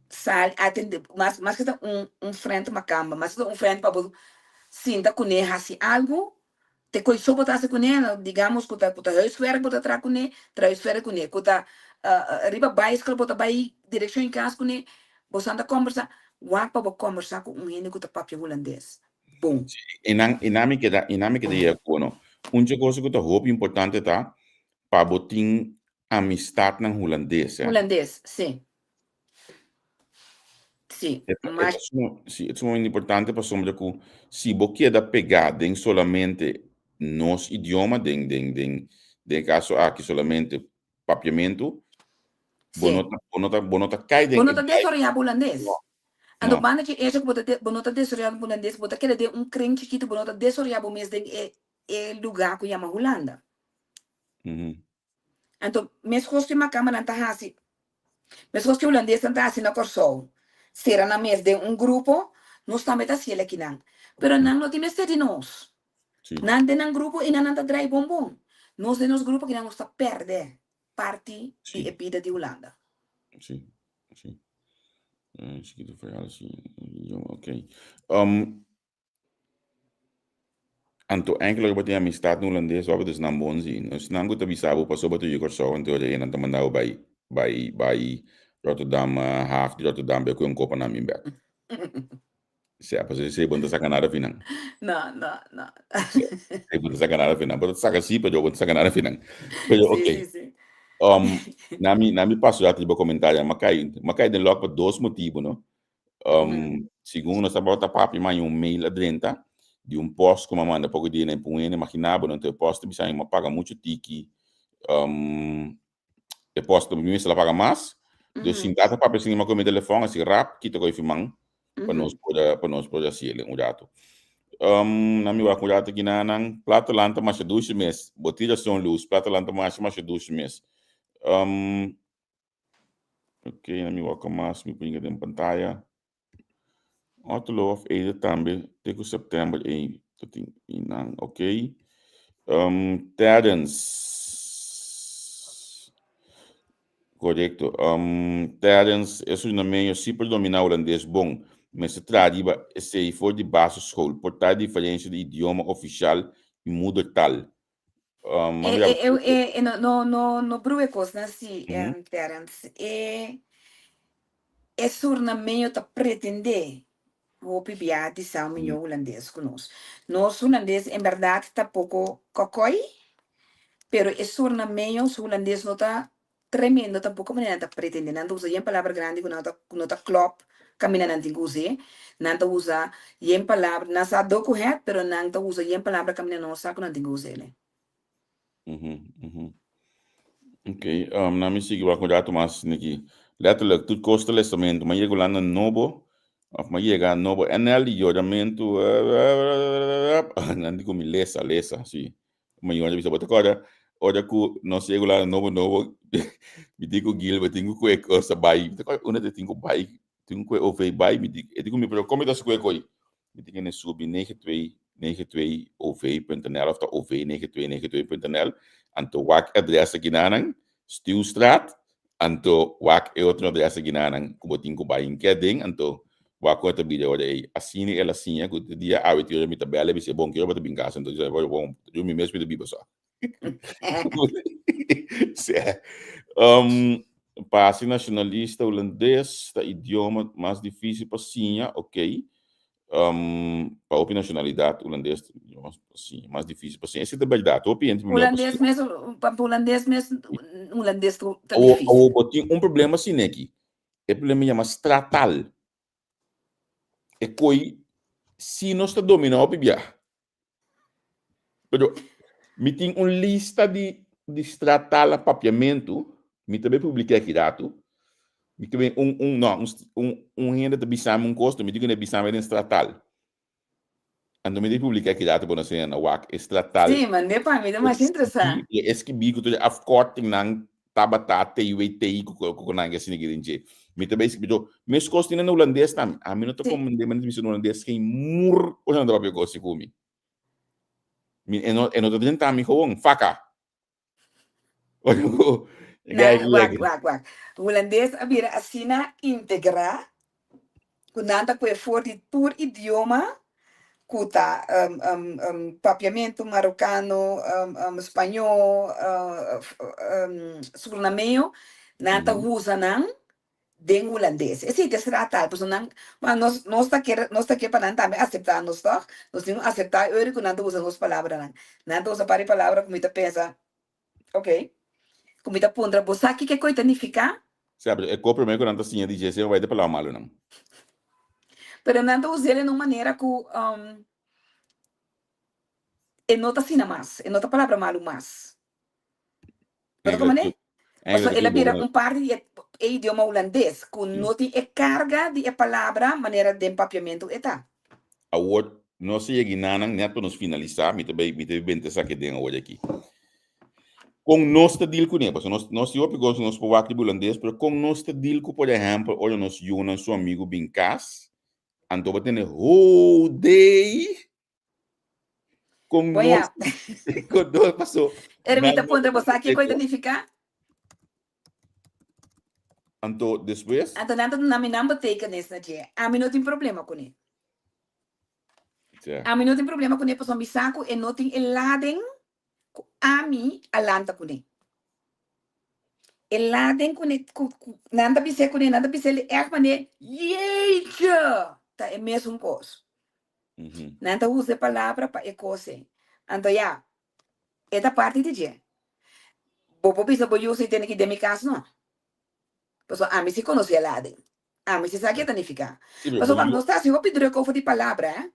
sal, atende, mas, mas ke ta un, un friend makamba, mas ke ta un friend pa bo sinta kuné hasi algu, te koi so bo ta hasi kuné, digamos ku ta, ku ta huiswerk bo ta traha kuné, traha huiswerk kuné, ku ta riba baiskel bo ta bai direkshon i kas kuné, boso anda kòmbersá, wak pa bo kòmbersá ku un hende ku ta papia hulandes. Bon. Sí, i nan, i nan mi keda, i nan mi keda yega ku no. Un dje cosa ku ta hopi importante ta pa bo tin amistadnan hulandes, eh. Hulandes, sí. Sí, E ta, e mas ta suma, sí, e ta sumamente importante pasobra ku si bo keda pegá den solamente nos idioma, den, den, den, den e kaso aki solamente papiamentu, bo no Sí. ta, bo no ta, bo no ta kai Bo den no e ta vibe. desaroyá bo hulandes. No, Anto no. banda dje echo ku bo ta de, bo no ta desaroyá bo hulandes, bo ta keda den un kring chikitu, bo no ta desaroyá bo mes den e, e lugá ku yama Hulanda. Anto, meskos ku e makamanan ta hasi, meskos ku e hulandesnan ta hasi na Kòrsou, sera nan mes den un grupo, nos tambe ta hasi el akinan. Pero nan no tin mester di nos. Nan den nan grupo i nan nan ta drai bon bon. Nos den nos grupo akinan nos ta pèrdè parti di e bida di Hulanda. Sí, sí. Chiquito verhaal, sí. Ok. Anto enkele ora bo tin amistad na hulandes wak bo ta esnan bon si. No esnan ku ta bisa bo pasobra bo ta yu Kòrsou anto ora nan ta manda bo bai bai bai Rotterdam haaf di Rotterdam bai kue un kopa nan bin bek. Sea pasobra esei bo no ta saka nada fi nan. No, no, no. Sea esei bo no ta saka nada fi nan. Bo ta saka si pero bo no ta saka nada fi nan. Pero Sí, ok. sí, sí. Um, na mi na mi paso ya riba komentario. M'a kai m'a kai den lòk pa dos motibu no. Um, segun nos tabata papia mi haña un mail a drenta di un post ku mi a manda poko dia na e pun hende. Imagina bo no, anto e post ta bisa mi a paga muchu tiki. Um, e post mi mester a paga mas. Dus sinta ta papia sin mi a kohe mi telefòn asi rap kita kohe fi man pa nos por a pa nos por a hasiel un ratu. Um, na mi wak un ratu aki na nan Plataland ta masha dushi mes. Bo tin rason Luz, Plataland ta masha masha dushi mes. Um, Ok, na mi wak mas mi bringa den pantaya. Otterlo of Ede tambe te ku september ei ta tin einan. Ok. Um, Terence. Korekto. Um, Terence, e surinameño si por dominá hulandes bon. Mester traha riba esei for di basisschool. Por ta e diferensia di idioma ofisial i moedertaal. Um, E, mira, e, e, e, e no, no, no, no brua e kosnan si, Mhm. Terence. E, e surnameño ta pretendé hopi bia di sa un miñó hulandes ku nos. Nos hulandes en bèrdat ta poko kòkòi, pero e surnameño su hulandes no ta Tremendo tampoco manera nan ta pretende. Nan ta usa yen palabra grandi cu nan ta cu no ta klop caminda nan tin cu us'é. Nan ta usa yen palabra, nan sa do cu het, pero nan ta usa yen palabra caminda no sa cu nan tin cu us'é. Mhm, mhm. Ok, um, nan mi sigui wak un rato mas, Niki. Letterlijk, tur cos ta lesamentu. Ma yega Hulanda nobo, of ma yega nobo NL di yoramentu, nan di cu mi lesa, lesa, si. Mi yonde bisa, bo ta kòrda ora ku nos yega la nobo nobo, mi di ku Gilbert tin ku kue kos a bai, mi ta kòrda unda tin ku bai, tin ku kue OV bai, mi di, e di ku mi, pero kon mi ta hasi kue koi? Mi tin kende subi nege twee, nege twee OV punt nl of ta OV nege twee nege twee punt nl, anto wak e adres akinanan, Stuwstraat, anto wak e otro adres akinanan ku bo tin ku bai. Nke aden, anto wak ku e ta bira ora ei. Asina el a siña ku te dia awe tin ora mi ta bèl e bisa e bon ki ora bo ta bin kas, anto di bon yo mi mes mi ta biba so. Sea, pa hasi nashonalista hulandes ta idioma mas difísil pa siña, ok. Pa hopi nacionalidad hulandes si mas difícil pa siña. Esei ta berdad. Hopi hende primero pa Hulandes siña. mes, pa hulandes mes, hulandes ta Awo, difícil. awo bo tin un problema asina aki. E problema yama stratal. E koi si nos ta domina hopi biaha. Pero mi tin un lista di di stratal a papiamentu, mi ta bay publica aki ratu. Mi ta bay un un no un un un hende ta bisa mi un cos, mi tin ku bisa mi den stratal. Anto mi ta publica aki ratu pa nos hende wak e stratal. Sí, mand'é pa mi, ta masha interesá. E skibi ku tur e afkortingnan tabata TWT ku ku nan asina ki den dje. Mi ta bay skibi to meskos tin na hulandes tambe. Ami no ta komprende manera ta bisa na hulandes geen mur ora nan ta papia kos ku mi. Mi e no e no ta drenta mi gewoon faka. Ora ku Na, wak, wak, wak. Hulandes a bira asina integrá ku nan ta kue for di tur idioma ku ta papiamentu, marokano, spañó, surinameño, nan ta usa nan den hulandes. Esei ta sera tal, pasobra nan, ma nos nos ta kere nos ta ke pa nan tambe aseptá nos tòg? Nos tin ku aseptá e ora ku nan ta usa nos palabranan. Nan ta usa par di palabra ku mi ta pensa, ok, ku mi ta puntra, bo sa kiko e koi ta nifiká? Sea, pero e kos promé ku nan ta siña di dje, esei bai ta palabra malunan. Pero nan ta us'el en un manera ku e no ta asina mas, e no ta palabra malu mas. Bo ta komprendé? Pasobra el a bira un parti di e idioma hulandes ku no tin e karga di e palabra manera den papiamentu e ta. Awor nos a yega inanan nèt pa nos finalisá, mi ta bai mi ta bai benta esaki den awor aki. Kon nos ta deal kuné? Pasobra nos nos tin hopi kos ku nos por wak riba hulandes, pero kon nos ta deal ku por ehèmpel ora nos yunan su amigu bin kas, anto bo tene whole day Con Voy nos, a. con nos pasó. Pero mi Nan ta no puntra, bo sa kiko perfecto. ta nifica? Anto despues, Anto nan ta duna mi nan betekenis na dje. Ami no tin problema kuné. Tja. Ami no tin problema kuné pasobra mi sa ku e no tin e laden ku ami a lanta kuné. E laden kuné ku ku nan ta bis'é kuné, nan ta bis'é ègt manera jeetje! Ta e mesun kos. Nan ta usa e palabra pa e kos ei. Anto ya, e ta parti di dje. Bo por bisa bo yu si tene ki den mi kas no. Pasobra ami si konosé e laden. Ami si sa ke ta nifiká. Sí, pero Pasobra bo yu. nos ta hasi hopi druk over di palabra, eh.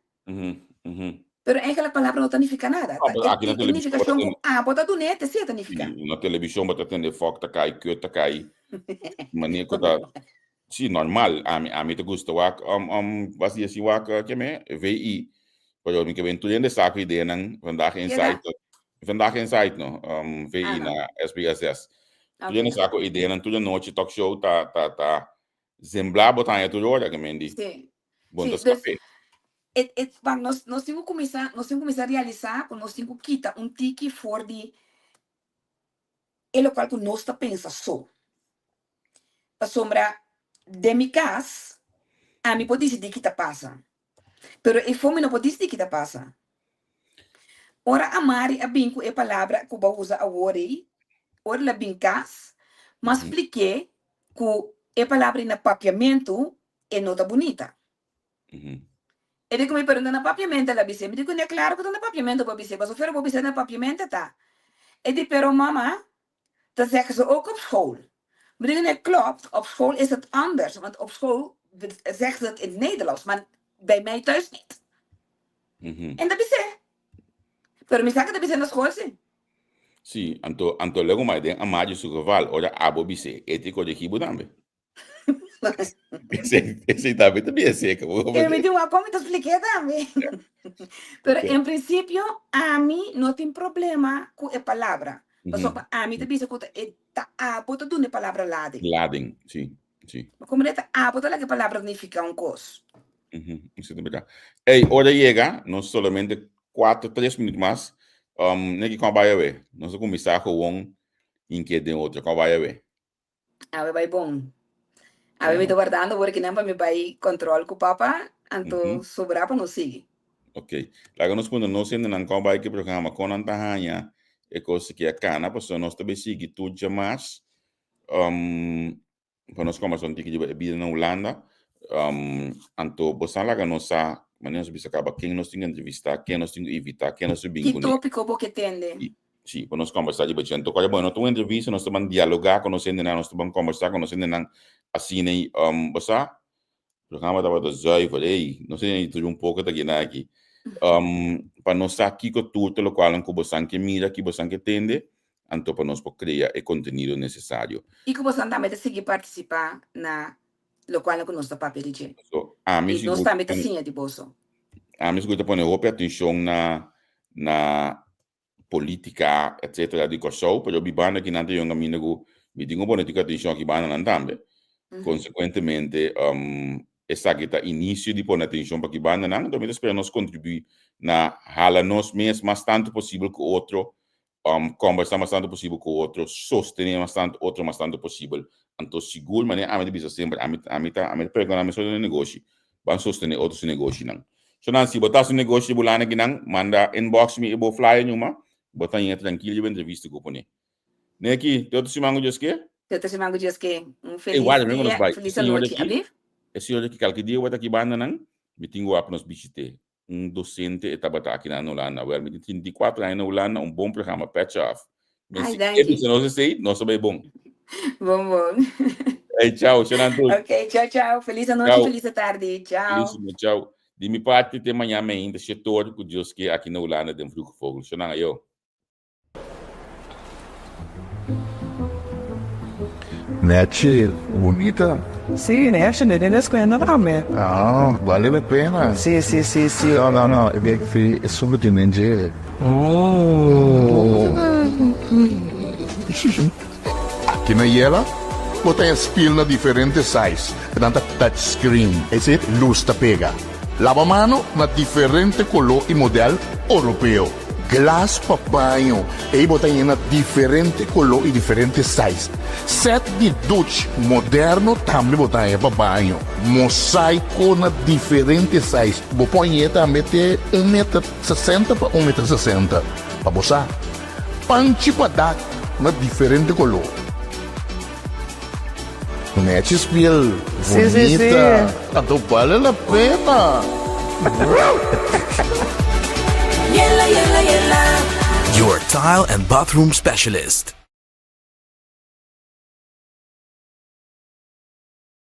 Pero eigenlijk palabra no ta nifiká nada. No, Ta pero e aki na e televishon bo ta nifikashon ku tende. abo ta dun'é, te si e ta nifiká. Sí, na televishon bo ta tende fòk ta kai, kut ta kai. Manera ku ta. Sí, normal. Ami, ami ta gusta wak, um, um, was di así wak, uh, keme? VI. Pero mi ke ben tur hende sa ku ideanan Vandaag Keda? Inside, Vandaag Inside no, um, VI Ah, no. na SBS. Tur Ok. hende sa ku ideanan tur anochi talk show ta, ta, ta zembla bo ta haña tur ora, ke men di. Sí. Bon Sí, ta dus skap'é. et, et, wak, nos, nos tin ku kuminsá, nos tin ku kuminsá realisá ku nos tin ku kita un tiki for di e lokual ku nos ta pensa so. Pasobra den mi kas ami por disidí ki ta pasa, pero efo mi no por disidí ki ta pasa. Ora Amari a bin ku e palabra ku bo a usa awor ei, ora el a bin kas, m'a splik'é ku e palabra ei na papiamentu e no ta bunita. E di ku mi, pero no na papiamentu el a bis'é. Mi di ku n'e klaro ku ta na papiamentu bo a bis'é, pasobra bo bisa na papiamentu ta. E di, pero mama, Dat zeggen ze ook op school. Meneer, klopt, op school is het anders. Want op school zeggen ze het in het Nederlands, maar bij mij thuis niet. En dat bis'é. Pero mi sa ku ta bis'é na school sí. Sí, anto, anto lego mai den Amadio su geval, ora abo bis'é, e tin koregí bo tambe. Esei, esei tambe ta bien seco. E mi tin wak kon mi ta splik'é tambe. Pero en principio ami no tin problema ku e palabra. Pasobra ami ta bisa ku ta e ta abo ta duna e palabra lading. Lading, si, si. Ma komo ta abo ta laga e palabra nifiká un kos. Esei ta berdad. Ey, ora yega, nos solamente kuater, tres minuut mas. Um, neki kon a bai awe? Nos a kuminsá gewoon inke den otro. Kon a bai awe? Awe bai bon. Awe mi ta wardando wor kinan pa mi bai control cu papa, anto sobra pa nos sigui. Ok. Laga nos puntra nos hendenan con bai ki programa, con nan ta haña e cos aki a cana, pasobra nos ta bay sigui tur dje mas um, pa nos combersa un tiki riba e bida na Hulanda. Um, anto bosan laga nos sa, manera nos a bisa caba, ken nos tin cu entrevista, ken nos tin cu invita, ken nos ta bin Ki cune. topico bo ke tende? Sí, pa nos kòmbersá riba dje. Anto kòrda bo, no ta un entrevista, nos ta ban dialogá ku nos hendenan, nos ta ban kòmbersá ku nos hendenan asina ei. Bo sa, programa tabata zuiver, ey, no sé ni tur un poko ta kina aki. Pa nos sa kiko tur ta lokualnan ku bosan ke mira, ki bosan ke tende, anto pa nos por krea e kontenido nesesario. I ku bosan tambe ta sigui partisipá na lokualnan ku nos ta papia di dje. So, ami I nos sigur tambe ta siña di boso. Ami sigur ta pone hopi atenshon na na politica etcetera di Kòrsou, pero mi banda kinan ta yonga minda ku mi tin ku pone tiki atenshon aki bandanan tambe. Konsekuentemente esaki ta inisio di pone atenshon pa ki bandanan, anto mi ta spera nos kontribuí na hala nos mes mas tantu posibel ku otro, kòmbersá mas tantu posibel ku otro, sostené mas tantu otro mas tantu posibel. Anto sigur manera ami ta bisa semper, ami ami ta ami ta pregoná mi solo den negoshi, Ban sostené otro su negoshinan. So nan, si bo ta hasi un negoshi di bo lana kinan, manda inbox mi e bo flyer numa, bo ta haña trankil riba entrevista ku pone. Neki, te otro siman ku Dios ke? Te otro siman ku Dios ke. Un Ey, felis warda, mi ku nos dia, bai. E felis señor anochi. aki, Ablief? e señor aki kalke dia bo ta aki bandanan, mi tin ku wak pa nos bishit'é. Un docente e tabata aki na Hulanda. Wel, mi tin 34 aña na Hulanda, un bon programa, petje af. Ay, Mester danki. bisa nos esey, nos ta bay bon. Bon, bon. Hey, chao, Shenan tur. Ok, chao, chao. Feliz anochi, Chao. feliz tardi. Chao. Felicimo, chao. Di mi parti te mañana me ainda, shetor, ku Dios ke aki na Hulanda den Vroege Vogel. Shenan, ayo. Nechi, bunita. Sí, nechi, ne den escuela tambe. Ah, vale la pena. Sí, sí, sí, sí. No, no, no, e bek fi e solo tin den dje. Oh. Aki na Yela, bo ta haña spil na diferente size, nan ta touch screen, es decir, lus ta pega. Laba mano na diferente koló i modèl oropeo. Glas pa baño, ei bo ta yena diferente koló i diferente size. Sèt di duch moderno tambe bo ta haña pa baño. Mosaiko na diferente size. Bo por hañ'é tambe te un meter sesenta pa un meter sesenta. Pa bo sa. Panchi pa dak na diferente koló. Nechi spiel bunita. Anto bale la pena. Yela, yela, yela. Your tile and bathroom specialist.